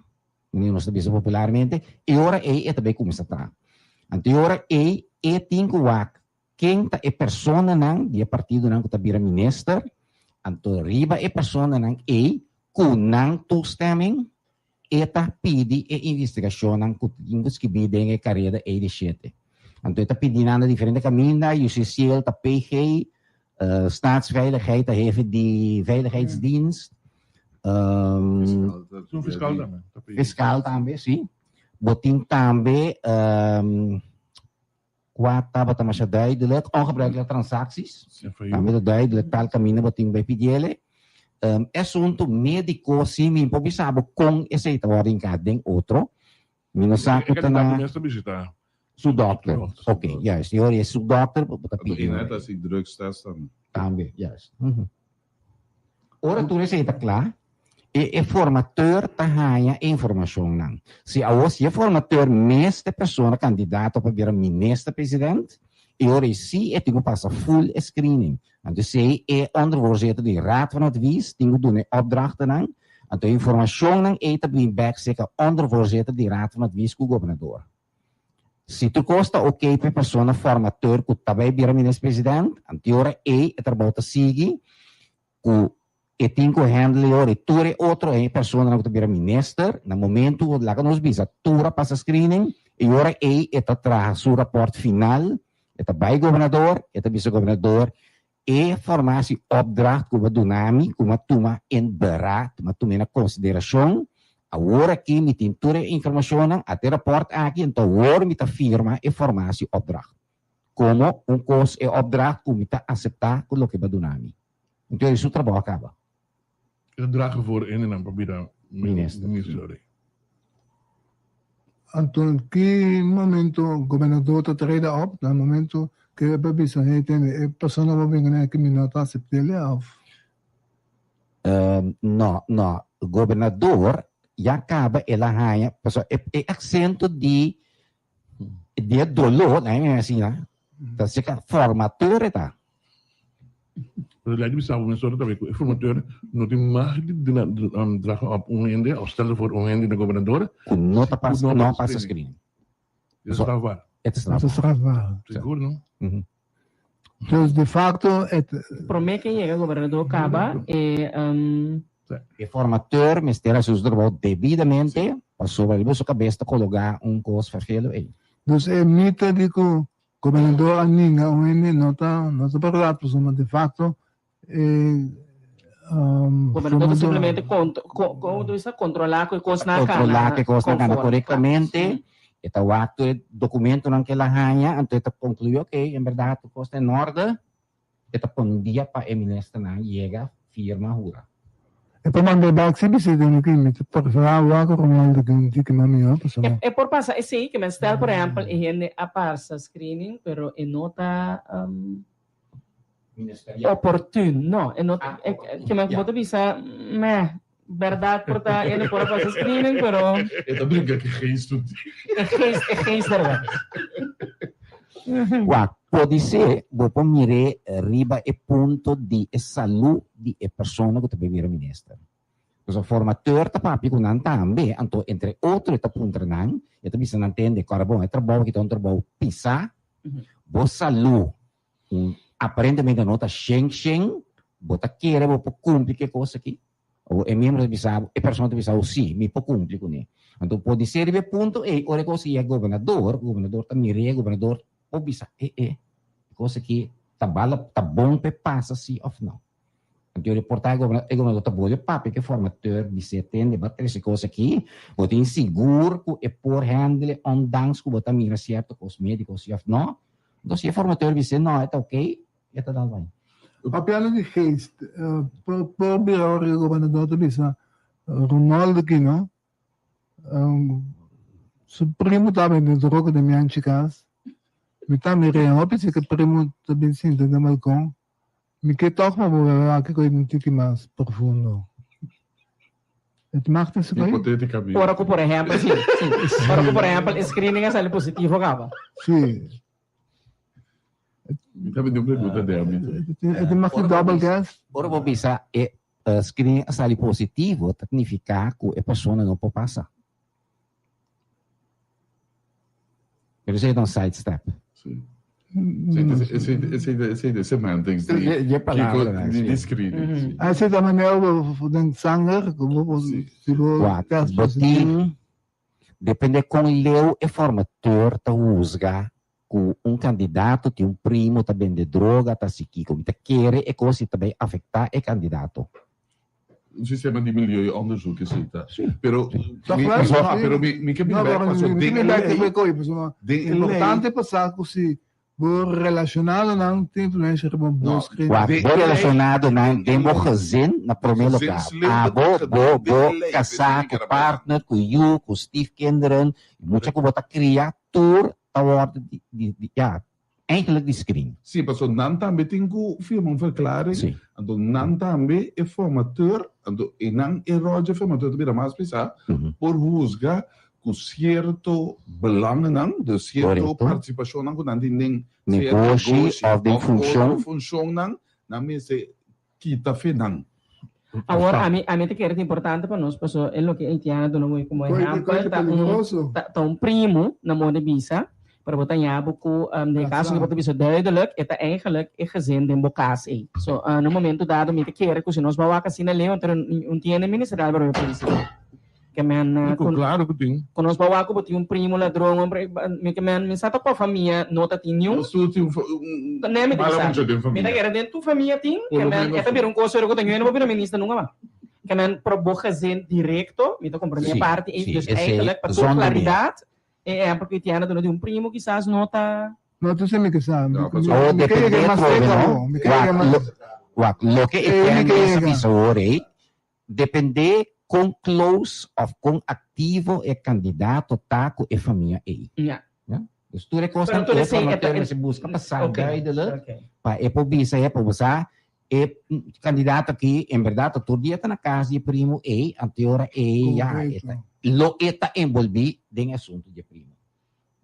manera nos ta bisa popularmente, e ora ei e ta bay cuminsa traha. Anto e ora ei e tin cu wak ken ta e personanan di e partidonan cu ta bira minister, anto riba e personanan ei cu nan toestemming e ta pidi e investigacionnan cu tin cu skibi den e careda ei di shete. Anto e ta pidi nan na diferente caminda, UCCL ta PG, Staatsveiligheid ta hefe di Veiligheidsdienst. Fiscal, fiscal tambe. Fiscal tambe, si. Bo tin tambe kua tabata masha duidelijk, ongebruikelijke transacties. Tambe ta duidelijk tal kaminda bo tin bai pidiele. E asuntu mediko si mi por bisa bo kon esei ta wòrdu hinká den otro. Mi no sa ku ta na su dokter. Ok, juist. I ora e su dokter bo ta pidi. I net asi drugstest tambe. Tambe, juist. Ora tur esei ta kla, e e formateur ta haña e informashonnan. Si awor si e formateur mes ta e persona kandidato pa bira minister president, e ora ei si e tin ku pasa full e screening. Anto esei e ondervoorzitter di Raad van Advies tin ku duna e opdrachtennan. Anto e informashonnan ei ta bini bek serka ondervoorzitter di Raad van Advies ku gobernador. Si tur kos ta oké pa e persona formateur ku ta bai bira minister-president, anto e ora ei e trabou ta sigui ku e tin ku handle e ora ei tur e otro e personanan ku ta bira minister. Na momentu ku laga nos bisa tur a pasa screening, e ora ei e ta traha su rapòrt final, e ta bai gobernador, e ta bisa gobernador E formatie opdracht ku bo a duna mi, ku mi a tuma en beraad, mi a tuma na konsiderashon. Awor aki mi tin tur e informashonnan, ata e rapòrt aki, anto awor mi ta firma e formatie opdracht. Komo un kos e opdracht ku mi ta aseptá ku loke bo a duna mi. Anto e su trabou a kaba. E ta draga voor hendenan pa bira Minister. minister. Anto ki momento gobernador ta treda op? Na momento ku e por bisa hey tende e persona bo bin kuné aki mi no ta asept'el of? No, no. Gobernador ya kaba el a haña, pasobra e e aksento di di e doló, nan e asina, ta seka formateur e ta. Pero lei di bisa bo mesora tambe ku e formateur no tin mag di draga op un hende of stelde voor un hende na gobernador Ku no ta pasa, no pasa screening. E ta strafbaar. E ta strafbaar. strafbaar. Sigur no? Dus de facto e Prome ke yega gobernador kaba e E formateur mester hasi su trabou debidamente. Pasobra riba su kabes ta kologá un kos ferfelu ei. Dus e mita di ku gobernador a ninga un hende no ta no ta bèrdat pasobra de fakto e Gobernador ta simplemente kont kon ta bisa kontrolá ku e kosnan a kana Kontrolá ku e kosnan a kana konforme. korektamente. E ta wak tur e dokumentonan ku el a haña anto e ta konkluí okey en bèrdat tur kos ta en orde. E ta pon dia pa e ministernan yega firma hura. E por manda e bak si bisita mi ki mi ta preferá wak Romualdo ki un tiki mas mihó pasobra. E por pasa esei ke men stel por ehèmpel e hende a pasa screening pero e no ta oportun no e no ke men bo ta bisa meh bèrdat por ta e no por a pasa screening pero. E ta brinka ku e geest un tiki. E geest e geest der wet. Wak, podisé bo por mir'é riba e punto di e salú di e persona ku ta bai bira minister. Pasobra formateur ta papia ku nan tambe, anto entre otro e ta puntra nan, e ta bisa nan tende, kòrda bon, e trabou aki ta un trabou pisá, bo salú aparentemente no ta shen shen, bo ta kere bo por kumpli ku e kos aki? Awor e miembro ta bisa bo, e persona ta bisa bo, sí, mi por kumpli kuné. Anto podisé riba e punto ei, ora e kos aki yega gobernador, gobernador ta mir'é, gobernador por bisa, e e, e kos aki ta bal, ta bon p'e pasa sí òf nò. Anto e por ta e gobernador ta bolbe papia ku e formateur, bis'é, tende, bo a trese e kos aki, bo tin sigur ku e por handle ondanks ku bo ta mira sierto kos médiko sí òf nò. Anto si e formateur bis'é, nò, e ta okey, E ta dal bai. Papiando di geest, por por bira ora e gobernador ta bisa Ronaldo ki no, su primo ta bende droga den mi anchi cas, mi ta mira hopi si ke primo ta bin sinta den balcon, mi ke tok pa bo bebe aki ku un tiki mas profundo. Het mag ta su Hipoteticamente. Ora ku por ehempel, si, si. Ora ku por ehempel e screening a sali positivo kaba. Si. Mi ta bini un pregunta de ami. E tin mag di double gas? Ora bo bisa e screening a sali positivo ta significa cu e persona no por pasa. Pero esey ta un side step. Si. Esey ta semantics di di screening. Si. Esey ta manera bo den sanger cu bo si bo test Bo positivo. tin depende con leu e formateur ta huzga ku un kandidato tin un primo ta bende droga ta hasi kiko mi ta kere e kos si ta bai afektá e kandidato. Un sistema di milieuonderzoek esei ta. Pero Toch mi, wel? no, pero mi, mi ke bin No, bek pero paso mi den mi e bek lei, e koi, pasobra den e lei, importante pa sa ku si bo relacionadonan tin influencia riba bo No, screen. Wak, Den bo e lei, relacionadonan den den e bo lei. gezin na prome lugar. Gezinsleden Abo, ta bo, den bo e lei, kasá p'esei mi ku ker a bai. partner, ku yu, ku stiefkinderen, mucha ku bo ta kria, tur ta wòrdu di, di, di, ja, eigenlijk di screen. Sí, pasobra nan tambe tin ku firma un verklaring, Sí. anto nan tambe e formateur, anto einan e ròl dje formateur ta bira mas pisá, por husga ku sierto belangennan, dus sierto Korekto. partisipashonnan ku nan tin den sea Negoshi negoshi òf den òf otro funshon. funshonnan, nan mester kita fe nan. Awor, ami, ami ta kere ta importante pa nos, paso e loke Etienne a duna mooi como Koe koe ehempel ta ta un, peligroso. ta, ta un primo na moda bisa, pero bo ta ña bo ku um, den e caso Casá. ki bo ta bisa duidelijk, e ta eigenlijk e gezin den bo cas ei. So, uh, na momento dado mi ta kere ku si nos ba wak asina leu, anto un tienda ministerial ba roe policía. Ke men, uh, Ku ku, klaro ku tin. ku nos ba wak ku bo tin un primo ladron, un pri, mi ke men, mi sa ta kua famia no ta tin niun. Nos tur tin un, un Nee, mi ta mala bisa. mucha den Mi ta famia. kere den tu famia tin, Por ke lo men, menos e ta bira un kos serio ku ta ñuena bo bira minister nunca mas. Ke men, pero bo gezin direkto, mi ta komprende e Sí, parti ei, sí, dus esei eigenlijk pa tur zonder meer. klaridat, e ehempel ku Etienne a duna di un primo kisas no ta. No, tu se mi ke sa. Mi, No, mi, pasobra. Awor mi ke depende yega mas atrobe, cerca no? bo. Mi ke Wak, yega lo, mas. wak, loke Eh, mi Etienne ke mes a yega. bisa awor ei, Dependé kon close of kon activo e candidato ta cu e famia ei. Ja. Ja? Dus tur e Pero cosnan tur e esei e ta formateur mester busca pa sa Oké, duidelijk oké. pa e por bisa e pa bo sa e candidato aki en berdad ta tur dia ta na cas di e primo ei, anto e ora ei ya e ta Correcto. lo e ta envolvi den e asunto di e primo.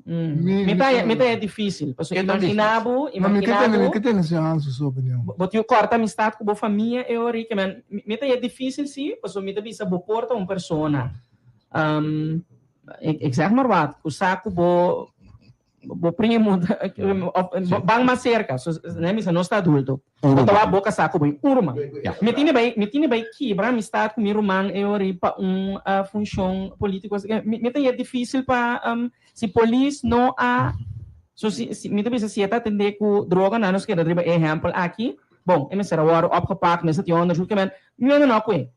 Mi, Mi mi ta ta, mi ta e difícil. Pasobra E ta imaginá difícil. bo, no, mi ke imaginá tene, mi bo, ke tene señor Hanso su opinion. bo tin kòrta amistat ku bo famia e ora ke men mi ta e difícil sí, pasobra mi ta bisa bo por ta un persona. Um, ik, ik zeg maar wat, ku sa ku bo. Bo primo, of ban mas cerca, so ne misa nos ta adulto. Bo ta wak bo casá cu bo un ruman. Mi tini bai, mi tini bai kibra amistad cu mi ruman e ori pa un funcion politico. Mi mi ta yet dificil pa si polis no a so si si mi ta bisa si e ta atende cu droga nan nos keda riba e ehempel aki, bon e mester a worde opgepakt, mester tin onderzoek, mi no no cu e.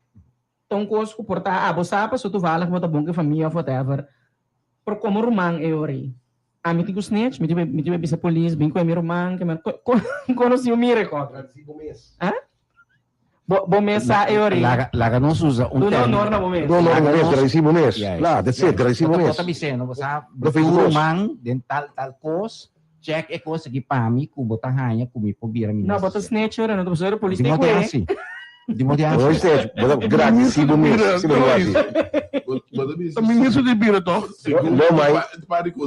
Ta un kos ku por ta abo sa paso toevallig bo ta bon ku e famia of whatever, pero komo ruman e ora ei? Ami tin ku snitch? Mi tin mi tin bisa polis bin ku e mi ruman ke mi kono si un mira e kos? Ah? Bo bo mes sa e ora ei? Laga laga nos usa un Duna honor na bo mes. Duna honor na bo mes, gradisí bo mes. Kla, that's it, gradisí bo mes. Bo ta bisendo, bo sa, bo tin un ruman den tal tal kos, check e kos aki pa mi ku bo ta haña ku mi por bira minister. No, bo ta snitch ora, no ta pasobra polis te kue. Di mo di hasi. Bo snitch, bo ta gradisí bo mes, si bo no hasi. Ta minister di bira toch? No mai,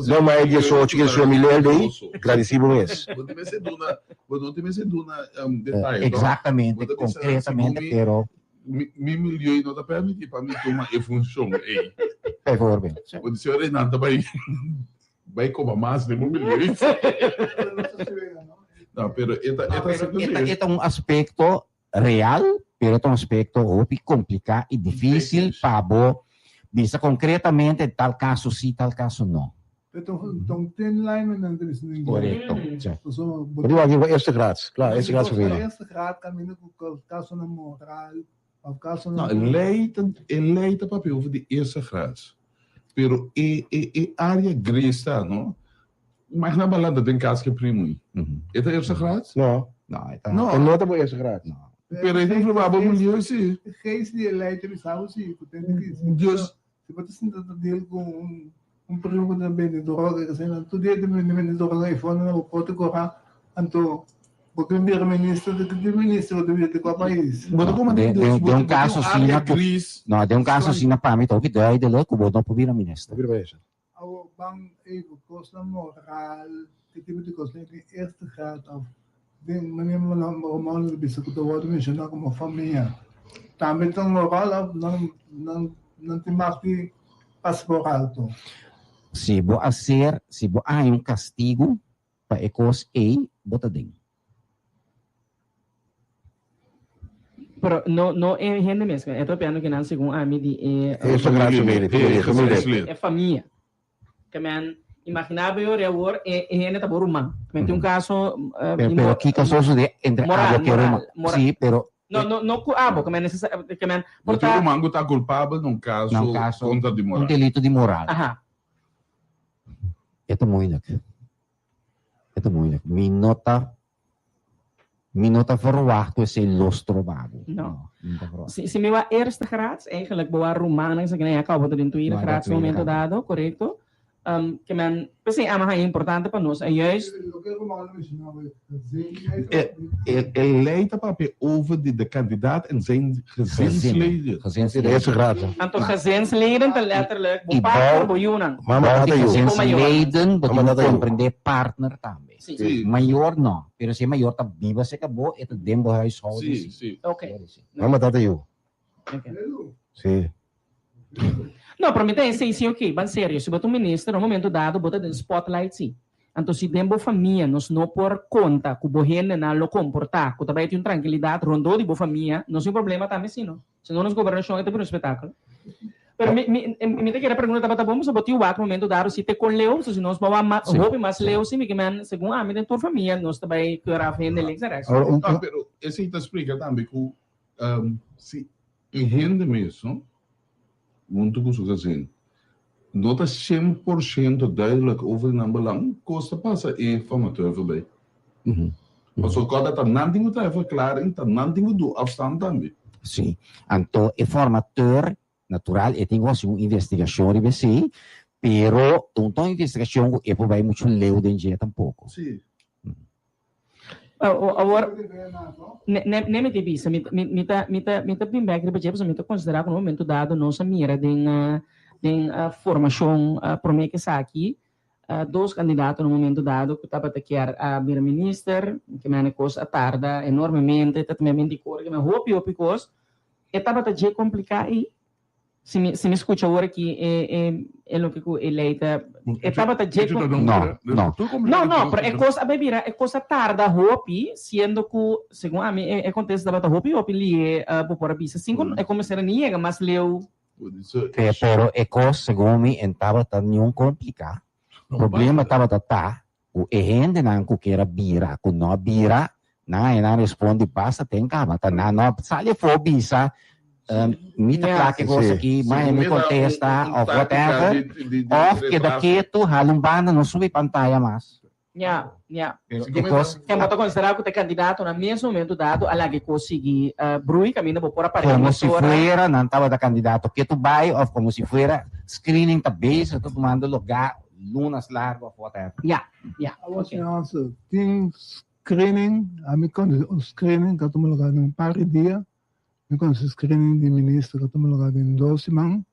no mai 18 ke su mi lel dei, gradisí bo mes. Bo tin mester duna, bo no tin mester duna detaye toch? Exactamente, concretamente, pero. Mi milieu no ta permiti pa mi tuma e funcion ei. Bijvoorbeeld. Bo di señor Renan ta bai. Bai koba mas den bo milieu. No, pero e ta, e ta E ta, e ta un aspekto real, pero e ta un aspekto hopi kompliká i difísil pa bo bisa konkretamente tal kaso sí, tal kaso no. E ta un, ta un thin line men nan ta bisa na ingles. Korekto, sí. Pasobra bo Bo tin wak eerste graads, kla, eerste graads familie. Eerste graad kaminda ku kasonan moral of kasonan No, e lei ta, e lei ta papia over di eerste graads. Pero e e e área gris ta, no? Imagina bo a lanta den kas ku e primo ei. E ta eerste graads? No. No, e ta. No. E no ta bo eerste graad. No. Pero e ta influá bo milieu si. Geest di e lei ta bisa bo si ku ten di si. Dus. Si bo ta sinta ta deal ku un un primo ku ta bende droga esei tur dia ta bende bende droga i fondo na bo pote kora anto Bo ken bira minister di ki minister bo ta bira di kua pais? Bo ta kuma Den, den den, dus den un bo tin kaso un asina área ku, gris. no, den un kaso asina pa mi ta hopi duidelijk ku bo no por bira minister. Bira minister. Awor ban even kosnan moral, ki tipo di kosnan den eerste graad of den manera Romano ta bisa ku ta wòrdu menshoná komo famia tambe ta moral of nan nan nan tin mas di pasa por alto? Si bo a ser, si bo a haña un kastigu Pa e kos ei bo ta den. Pero no no e hende mes, e ta papiando kinan segun ami di e E sagrado familia, familia, familia. E famia. Ke men imagina bo yori awor e e hende ta bo ruman. Ke men tin un kaso Pero pero kiko a sosode entre abo ku e ruman? Si, pero No no no ku abo, ke men nesesa ke men por Bo ta tin ruman ku ta kulpabel na un kaso Na un kaso kontra di moral. un delito di moral. Aha. E ta moeilijk. E ta moeilijk. Mi no ta mi no ta verwacht ku esei lo stroba bo. No. Mi no ta verwacht. Si, si mi wak eerste graads, eigenlijk bo wak rumannan esaki nan ya kaba bo ta den tweede No, graads tweede momento graad. dado, korekto. Um, ke men, p'esei ama haña importante pa nos, en juist. Loke Romano menshonaba e gezin E, e, e lei ta papia over di de kandidaat en zijn gezinsleden. Gezinsleden. Eerste graad. hè. Anto gezinsleden ta letterlijk bo I partner, bou- bo yunan. Mama Bou tata di yu. gezinsleden, bo Mama tin tata yu. comprende partner tambe. Sí. Sí. Mayor no, pero si e mayor ta biba cerca bo, e ta den bo huishouden. Sí, sí. Ok. Sí. Mama tata yu. Ok. Sí. No, pero mi ta esei sí ok, ban serio, si bo ta un minister, na un momento dado bo ta den spotlight sí. Anto si den bo famia nos no por konta ku bo hendenan lo komportá ku ta bai tin un trankilidat rondó di bo famia, nos tin un problema tambe sí no. Si no nos gobernashon e ta bira un spetákulo. Pero mi mi mi ta kere pregunta tabata bon pasobra bo tin wak momento dado si te kon leu, so si nos bo wak mas hopi mas leu sí mi ke men segun ami den tur famia nos ta bai keur af hende links en rechts. Ahora un No, pero esei ta splika tambe ku si E hende mes, no, huntu ku su gezin, no ta 100% duidelijk over nan belang, kos ta pasa e formateur voorbij. Pasobra kòrda ta nan tin ku traha e verklaring, ta nan tin ku du afstand tambe. Sí. Anto e formateur, natural, e tin ku hasi un investigashon riba esei, pero un ta un investigashon ku e por bai muchu leu den dje tampoko. Sí. Awor, ne mi ta bisa, mi mi ta mi ta mi ta bin bek riba dje pasobra mi ta konsiderá ku na un momento dado nos a mira den den formashon promé ku esaki dos kandidato na un momento dado ku tabata kier a bira minister, ke mene kos a tarda enormemente, ta tuma menti kore, ke mene hopi hopi kos, e tabata dje kompliká ei. Si mi si mi skucha awor aki e e e loke ku e lei ta e tabata dje ku No, no. No, no, pero e kos a bai bira e kos a tarda hopi siendo ku segun ami e e kontesta tabata hopi hopi lihe bo por a bisa sin ku e komisario ni yega mas leu. Pe pero e kos segun mi en tabata niun kompliká. Problema tabata ta ku e hendenan ku kier a bira ku no a bira, nan a nan respondi basta ten kaba ta nan no a sali afó bisa mi ta kla ke kos aki maya mi kontesta òf whatever òf keda ketu hala un banda no subi pantaya mas. Ya, ya. Pero e kos. Ken bo ta konsiderá ku ta e kandidato na mes momento dado a laga e kos sigui brui kaminda bo por a par'é Komo si fuera nan tabata kandidato ketu bai òf komo si fuera screening ta bezig ta tumando lugá lunas largo òf whatever. Ya, ya. Awor señor Hansen, tin screening, ami konosé un screening ku a tuma lugá den un par di dia. Mi konosé screening di minister ku a tuma lugá den dos siman.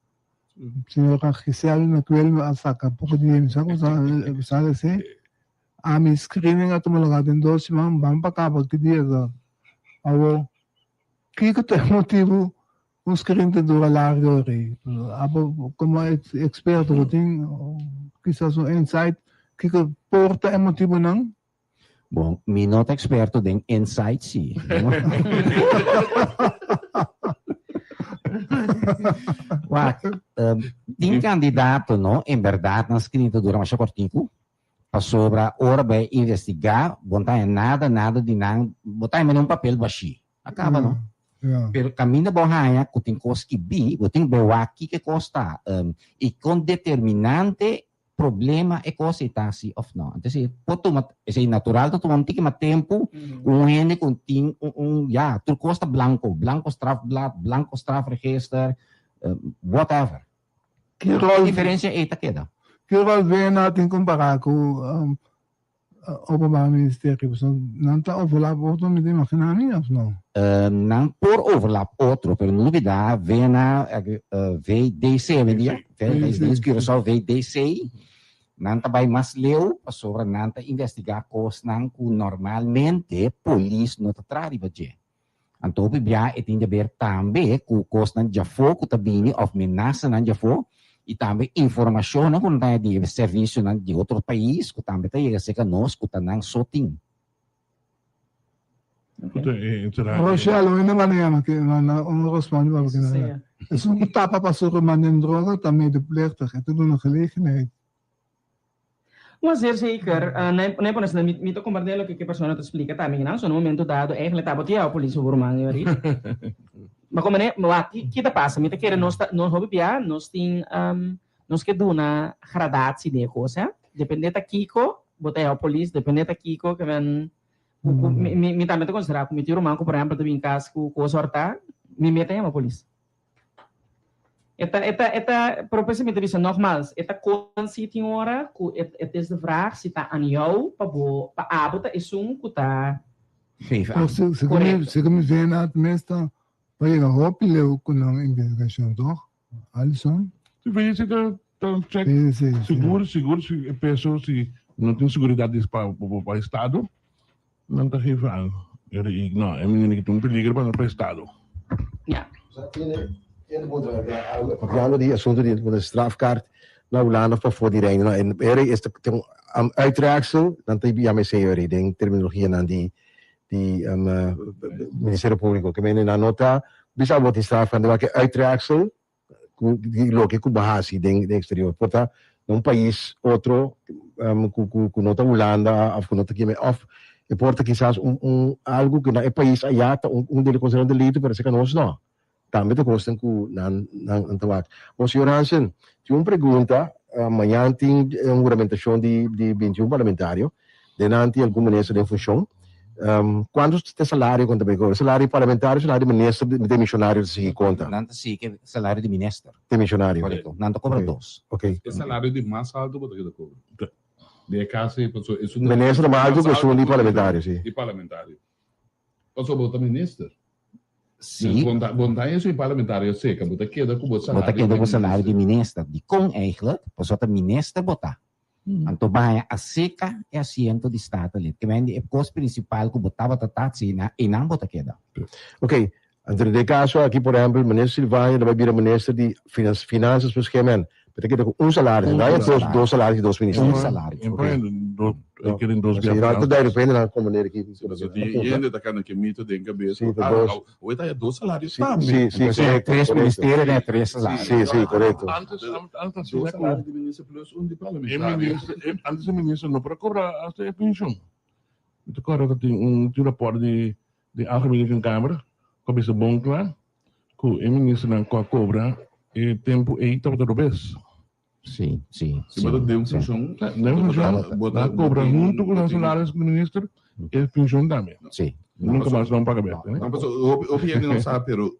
Señora Giselle Nakuel a saka poko di mi sa ku sa esei. Ami screening a tuma lugá den dos siman, ban pa kaba ki dia ta. Awor, kiko ta e motibu un screening ta dura largo rei? Abo komo eksperto bo tin kisas un insight kiko por ta e motibunan? Bon, mi no ta experto den insight sí. Wak, um, tin candidato no, en berdad nan screening ta dura masha cortico, pasobra ora bay investiga, bon ta nada, nada di nan, bo ta un papel bashi. A caba no. Pero caminda bo haña cu tin cos skibi, bo tin bay wak kiko e cos ta, um, y con determinante problema e kos ei ta si of no. Entonces e por tuma, esei natural ta tuma un tiki mas tempu ku un hende ku tin un un ya, tur kos ta blanko, blanko strafblad, blanko strafregister, whatever. Ki rol E diferencia ei ta keda. Ki rol VNA tin kompará ku Openbaar Ministerio? Pasobra nan ta overlap otro, mi ta imaginá mi, of no? Nan por overlap otro, pero no lubidá VNA, VDC awendia, Veiligheidsdienst Curaçao, VDC, nan ta bai mas leu pasobra nan ta investigá kosnan ku normalmente polis no ta traha riba dje. Anto hopi bia e tin di haber tambe ku kosnan djafó ku ta bini òf menasanan djafó i tambe informashonnan ku nan ta haña di e servisionan di otro pais ku tambe ta yega serka nos ku ta nan so tin. Rochelle, un hende manda yama ke manda un responde pa bo keda. Esun ku tapa pa su ruman den droga ta medeplichtig, e ta duna gelegenheid. Un zeer zeker. Nee, nee, pones, mi, mi ta comprende loke ke persona ta splika tambe kinan. So, na momento dado, eigenlijk tabata ya polis over man, yo ri. Ma como ne, wak, ki, ki ta pasa? Mi ta kere nos ta, nos hopi bia, nos tin, um, nos ke duna gradatie den e kos, hè. Depende ta kiko, bo ta ya polis, depende ta kiko, ke men, ku, ku, mi, mi, mi tambe ta considera ku mi tin ruman ku, por ehempel, ta bin kas ku kos horta, mi me ta yama polis. E ta, e ta, e ta, pero p'esei mi ta bisa nogmaals, e ta kon si tin ora ku e, het is de vraag si ta aan jou pa bo, pa abo ta esun ku ta Geef aan. Toch, segun mi, segun mi VNA tenminste, bo a yega hopi leu ku nan investigashon, toch, Alison? Si VNC ta, ta check Sí, sí, sí. sigur, sigur si e peso si no tin seguridat di pa, pa, pa estado, Nan ta geef aan. Pero i no, e manera ki ta un peligro pa pa estado. Ja. Papiando di asunto di de strafkaart na Hulanda of pafó di Reino, en ere is ta un um, uittreksel, nan ta yama esei ere den terminologianan di di um, Ministerio Público. Ke mende nan no ta bisa bo tin strafkaart, nan ta wak e uittreksel ku di loke ku bo hasi den den exterior. Por ta na un pais otro ku ku ku no ta Hulanda of ku no ta kieme of e por ta kisas un un algu ku na e pais aya ta un un deli konsidera un delito pero esei ka nos no. Tambe ta kosnan ku nan nan ta wak. Bon señor Hansen, tin un pregunta, mañan tin un huramentashon di di 21 parlamentario, den nan tin algun minister den funshon. Cuanto ta salario cu ta bay cobra? Salario parlamentario, salario di minister, demisionario ta sigui conta? Nan ta sigui ke salario di minister. Demisionario. Correcto. Nan ta cobra dos. Ok. E salario di mas alto bo ta keda cobra. Den e caso ey pasobra esun di Minister ta mas alto cu esun di parlamentario, si. Di parlamentario. Pasobra bo ta minister. Si. Bo ta esun di parlamentario seca, bo ta keda cu bo Bo ta salario keda di cu salario di minister. minister. Dicon eigenlijk? Pasobra ta minister bo ta. Anto baña a seca e asiento di Statenlid. Ke men di e kos principal ku bo tabata ta haci na einan bo ta keda. Ok. Anto den e kaso aki, por ehèmpel, Minister Silvania ta bai bira Minister di Finansas pa skemen, pero ta keda ku un salaris, no hay dos, dos salaris di dos minister. Un salaris. En pone dos, e keda dos bia. Si, ta duidelijk pa hende nan komo manera ki. Pasobra tin hende ta kana ke mito den kabes ku ah, awe ta haya dos salaris tambe. Si, si, korekto. Tres ministerio den tres salaris. Si, si, korekto. Antes, antes asina Dos salaris di minister plus un di parlamentario. Antes e minister no por a kobra hasta e penshon. Mi ta kòrda ta tin un tin rapòrt di di Algemene Rekenkamer ku a bisa bon kla ku e ministernan ku a kobra e tempu ei tabata robes. Si, si, Si bo ta den funshon, Den funshon, bo nan a kobra huntu ku nan salaris di minister e penshon tambe. Si. Nunka mas nan paga bek. No, pasobra hopi hopi hende no sa pero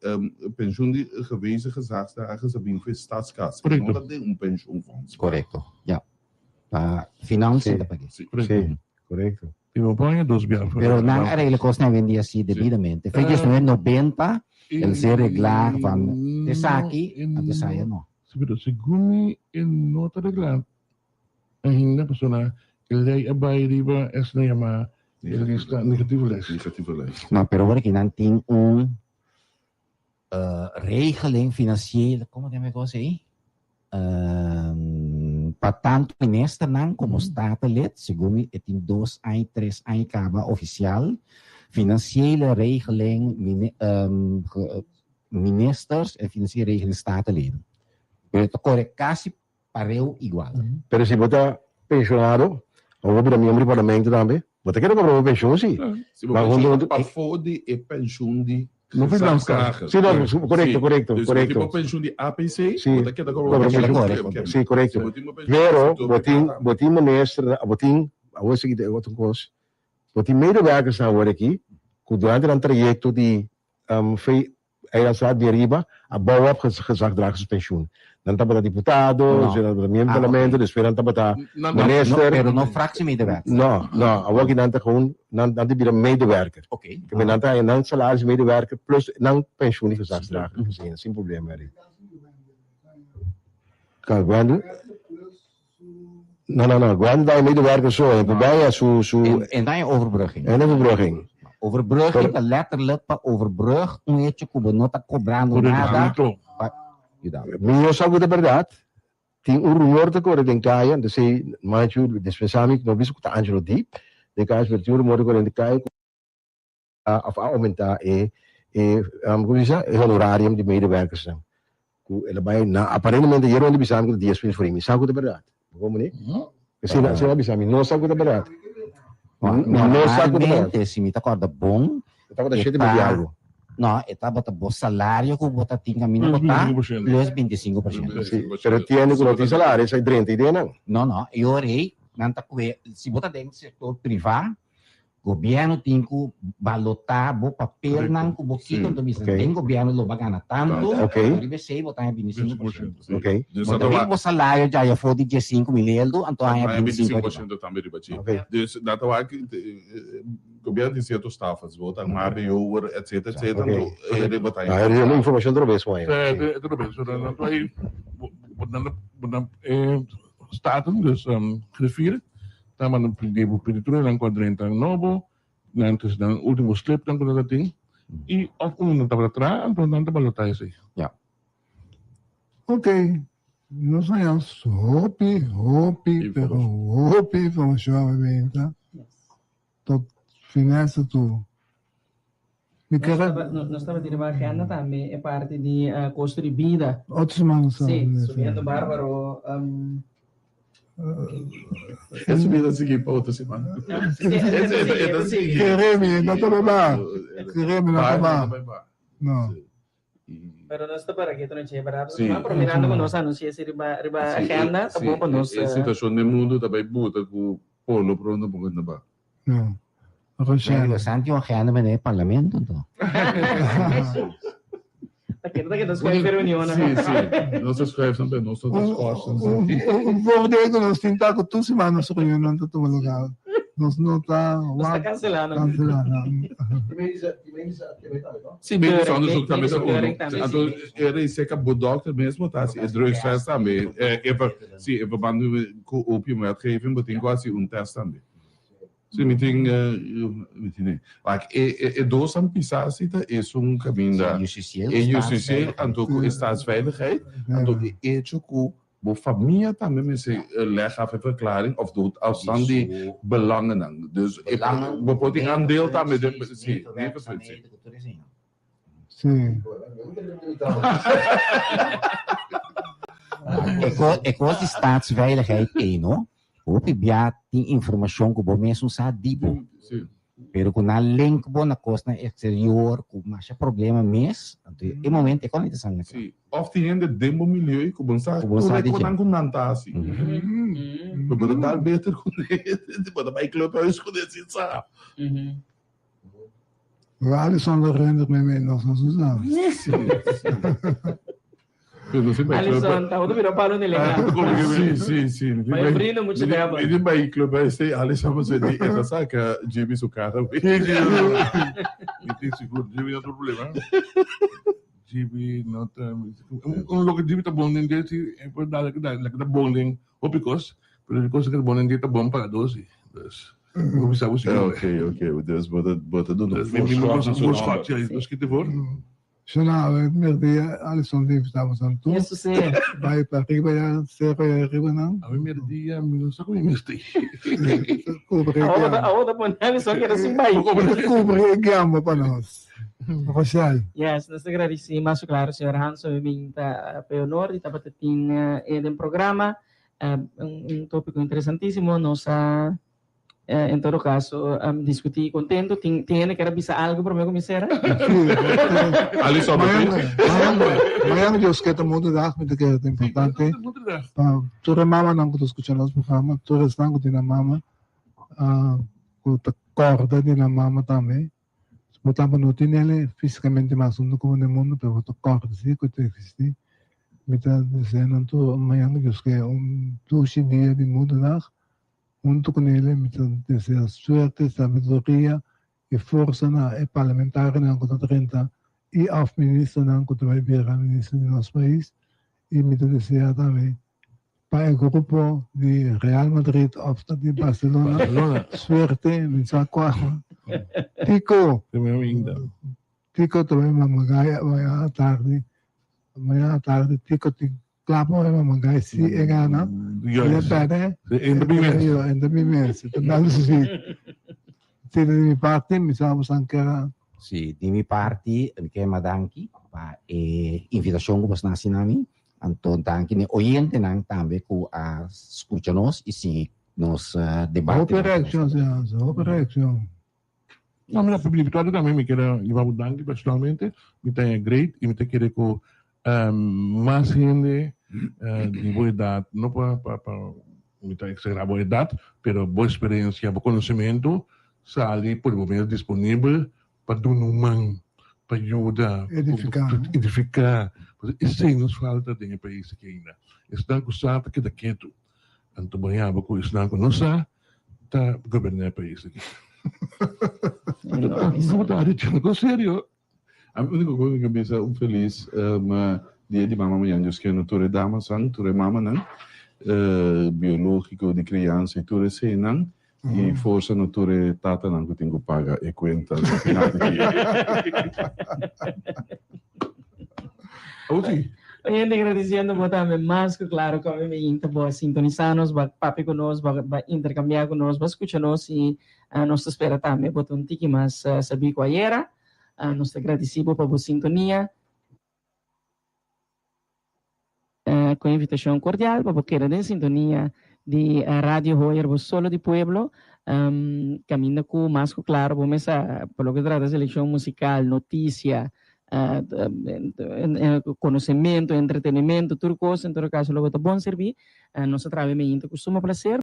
penshon di gewezen gezagsdragers a bin for e statskas. Korekto. No ta den un pensioenfonds. Korekto, ya. Pa financiën ta pag'é. Si. Si, korekto. I bo paña dos bia. Pero nan a regla kosnan awendia si debidamente. Fe diesnueve nobenta el ser reglá van esaki anto esaya no. Si pero segun mi e no ta reglá ainda pasobra e ley a bai riba esnan yamá e lista negatieve lijst. Negatieve lijst. No pero ora ki nan tin un regeling financieel, como ta yama e cos ey? Pa tanto ministernan como statenlid, segun mi e tin dos aña, tres aña caba oficial, financiële regeling ministers en financiële regeling statenleden. Pero e ta core casi pareu igual. Pero si bo ta pensionado, of bo bira miembro di parlamento tambe, bo ta keda cobra bo pensioen si. Si bo pensioen ta pafó di e pensioen di gezagsdrager. Si, no, corecto, corecto, Dus corecto. bo tin bo pensioen di APC, Si. bo ta keda cobra bo pensioen. Si, corecto. Pero bo tin, bo tin minister, bo tin, awor esaki ta otro cos, bo tin medewerkers awor aki cu durante nan trayecto di Eilandstraat di ariba a bou op gezagdragerspensioen. Nan tabata diputado, No. nan tabata miembro Ah, parlamento, oké. despues nan tabata Nan- No, minister. pero no fractiemedewerker. No, no, awor aki nan ta gewoon, nan nan ta bira medewerker. Oké. Ke men nan ta haña nan salaris medewerker plus nan pensioen di gezagsdrager, sin problema eri. Kal, Wendel? No, no, no, Wendel ta haña medewerker so, e por bai su, su. En, en ta haña overbrugging. En overbrugging. Overbrugging ta letterlijk pa overbrug un hecho ku bo no ta kobrando nada pa yuda. Mi no sa ku ta bèrdat, tin un rumor ta kore den kaya, anto esei mind you, dispensá mi ku no bisa ku ta Angelo Deep, den kaya, pero tin un rumor ta kore den kaya ku. of a aumenta e e como se bisa e honorarium di medewerkersnan cu el a bay na aparentemente ayer rond bisa mi cu ta 10 mil forin mi sa cu ta berdad bo como ni asina asina a bisa mi no sa cu ta berdad no sa cu ta berdad Normalmente si mi ta corda bon e tabata shete mil di algo no e tabata bo salario cu bo ta tin caminda bo ta plus 25%. Si pero tiende cu no tin salario esai drenta ideanan. No no e ora ey nan ta cue si bo ta den sector priva Gobierno tin cu balota bo papelnan cu bo kita, enton bisa den gobierno lo bo a gana tanto, riba esey bo ta haña 25%. Bo ta riba bo salario djaya for di diesinco mil eldo, anto haña 25 ariba. Dus dat ta wak gobierno tin cierto stafas, bo ta HBO, etcetera, etcetera, anto riba ta haña. Ah, informacion ta robes mooi. Ta robes, anto ahí bo nan staten, dus griffier. Ta manda pidi bo pidi tur esnan ku a drenta nobo, nan ta nan ultimo slipnan ku nan ta tin i òf unu nan tabata traha anto nan ta balotá esei. Ya. Ok, nos a haña hopi, hopi, pero hopi informashon awe meinta. Tot finesse tur. Mi Nos kere. taba, nos tabatin riba agenda tambe e parti di kosto di bida. Otro siman nos ta Sí, hablando subiendo bárbaro. E subida sigui pa otro siman. Sí, E ta sigui. Kere mi no ta beba. Kere mi no ta ba. No. Pero nos ta para ketu na dje, berdad? Sí. Pero mirando ku nos anuncia esi riba riba Sí, agenda, ta sí, bon pa nos. E situacion den mundo ta bay buta cu polo pronto poko ta ba. No. Rochelle. Pero Santi un agenda mene e parlamento anto. Ta keda ta keda schuif e reunionnan. Sí, sí. Nos ta schuif nan, pero nos no ta schorsen. Un voordeel ku nos tin ta ku tur siman nos reunionnan ta tuma lugar. Nos no ta Nos ta cancelá nan. Cancelá nan. Sí, medisch onderzoek tambe ta Keuring uno. tambe, Anto sí. e reseca bo dokter mesmo ta haci e drugstest tambe. Eh, in ver, sí, in verband ku opiumwetgeving bo tin ku haci un test tambe. Si mi tin mi tin wak e e dosnan pisa si ta esun kaminda e justicieel anto ku e staatsveiligheid anto e echo ku bo famia tambe mester leg af e verklaring of doet afstand di belangennan dus e bo por tin aandeel tambe den si si. Sí. E kos di staatsveiligheid ei no, hopi bia tin informashon ku bo mes no sa di bo. Pero ku nan link bo na kosnan eksterior ku masha problema mes, anto e momento e kon ta sali na kla. Sí, òf tin hende den bo milieu ku bo no sa Ku bo sa tur di e dje. konan ku nan ta hasi. Bo ta dal beter ku bo ta bai clubhuis ku nan sin sa. Alison lo render me me nos nos usamos. Alison, ta otro bira palo ni lenga. Sí, sí, sí. Vai abrindo mucho tema. Mi bai club ese Alison você di eta saca Jimmy su cara. Mi tin sigur Jimmy no tin problema. Jimmy no ta un loke Jimmy ta bon den dje si e por dale ke ta bon den hopi kos pero e kos ke ta bon den dje ta bon pa dos si. Dus Bo bisa bo sigur. Ok, ok. Dus bo ta, bo ta duna un voorschot na su Voorschot, nomber. ja. Dus kit ervoor. Shona, awe merdia Alison ta invita bo san tur. Eso sí. Bai pa riba ya, sero ya riba nan. Awe merdia mi no sa ku mi mester. Kubri e Awo guiamba. awo ta pone Alison keda sin bai. Kubri e guiamba pa nos. Rochelle. Yes, nos ta gradisi mas claro señor Hanso mi bin ta pe honor di tabata tin e den programa. Un tópiko interesantísimo. Nos a en todo kaso diskutí kontentu. Tin tin hende ker a bisa algu promé ku mi sera? Alison, bo tin? Mañana Dios ke ta Moederdag, mi ta kere ta importante pa tur e mamanan ku ta skucha nos programa, tur esnan ku tin nan mama, ku ta kòrda di nan mama tambe. Bo tambe no tin el'e físikamente mas huntu ku bo den mundu, pero bo ta kòrda si ku ta eksistí. Mi ta desea nan tur mañana Dios ke un dushi dia di Moederdag. Huntu ku el'e mi ta desea suerte, sabiduria i forsa na e parlamentarionan ku ta drenta i òf ministernan ku ta bai bira minister di nos pais. I mi ta desea tambe Pa e grupo di Real Madrid of ta di Barcelona. Barcelona. Suerte, mi sa cua. Tico. Tico ta bay mamagay mañana atardi. Mañana atardi Tico tin cla pa bay mamagay si e gana. Si e perde, e ta bin mes. E ta dal si. Si di mi parti, mi sa bosan kera. Si, di mi parti, mi ke madanki pa e invitacion cu boso a haci na mi. Anto danki n'e oyentenan tambe ku a skucha nos i sigui nos debate. Hopi reakshon, señor Hansen, hopi reakshon. No, mira, pa mi parti tambe mi kier a yiba bo danki personalmente. Mi ta haña great i mi ta kere ku mas hende di bo edat, no pa pa pa mi ta exagera bo edat, pero bo experiencia, bo konosementu sali pone bo mes disponibel pa duna un man, pa yuda, Edifiká. edifiká. Pasobra esei nos falta den e pais aki ainda. Esnan ku sa ta keda ketu. Anto bo yaba ku esnan ku no sa ta goberná e pais aki. No ta diciendo cos serio. Ami úniko kos ku mi ke bisa un felis dia di mama mañana Dios kere na tur e damasan, tur e mamanan biológiko di kriansa i tur eseinan. I forsa na tur e tatanan ku tin ku paga e kuenta na final di dia. Oki. Oyente gradiciendo bo tambe mas ku claro ku ami meinta bo a sintonisa nos, bo a papia ku nos, bo a intercambia ku nos, bo a scucha nos i nos ta spera tambe bo ta un tiki mas sabí ku ayera. Nos ta gradici bo pa bo sintonia. Cu invitacion cordial pa bo keda den sintonia di Radio Hoyer bo Solo di Pueblo, caminda cu mas cu claro bo mesa pa loke ta trata seleccion musical, noticia, conocemento, entretenimento, tur cos en todo caso lo bo ta bon serbi. Nos ta traha e meinta cu suma placer.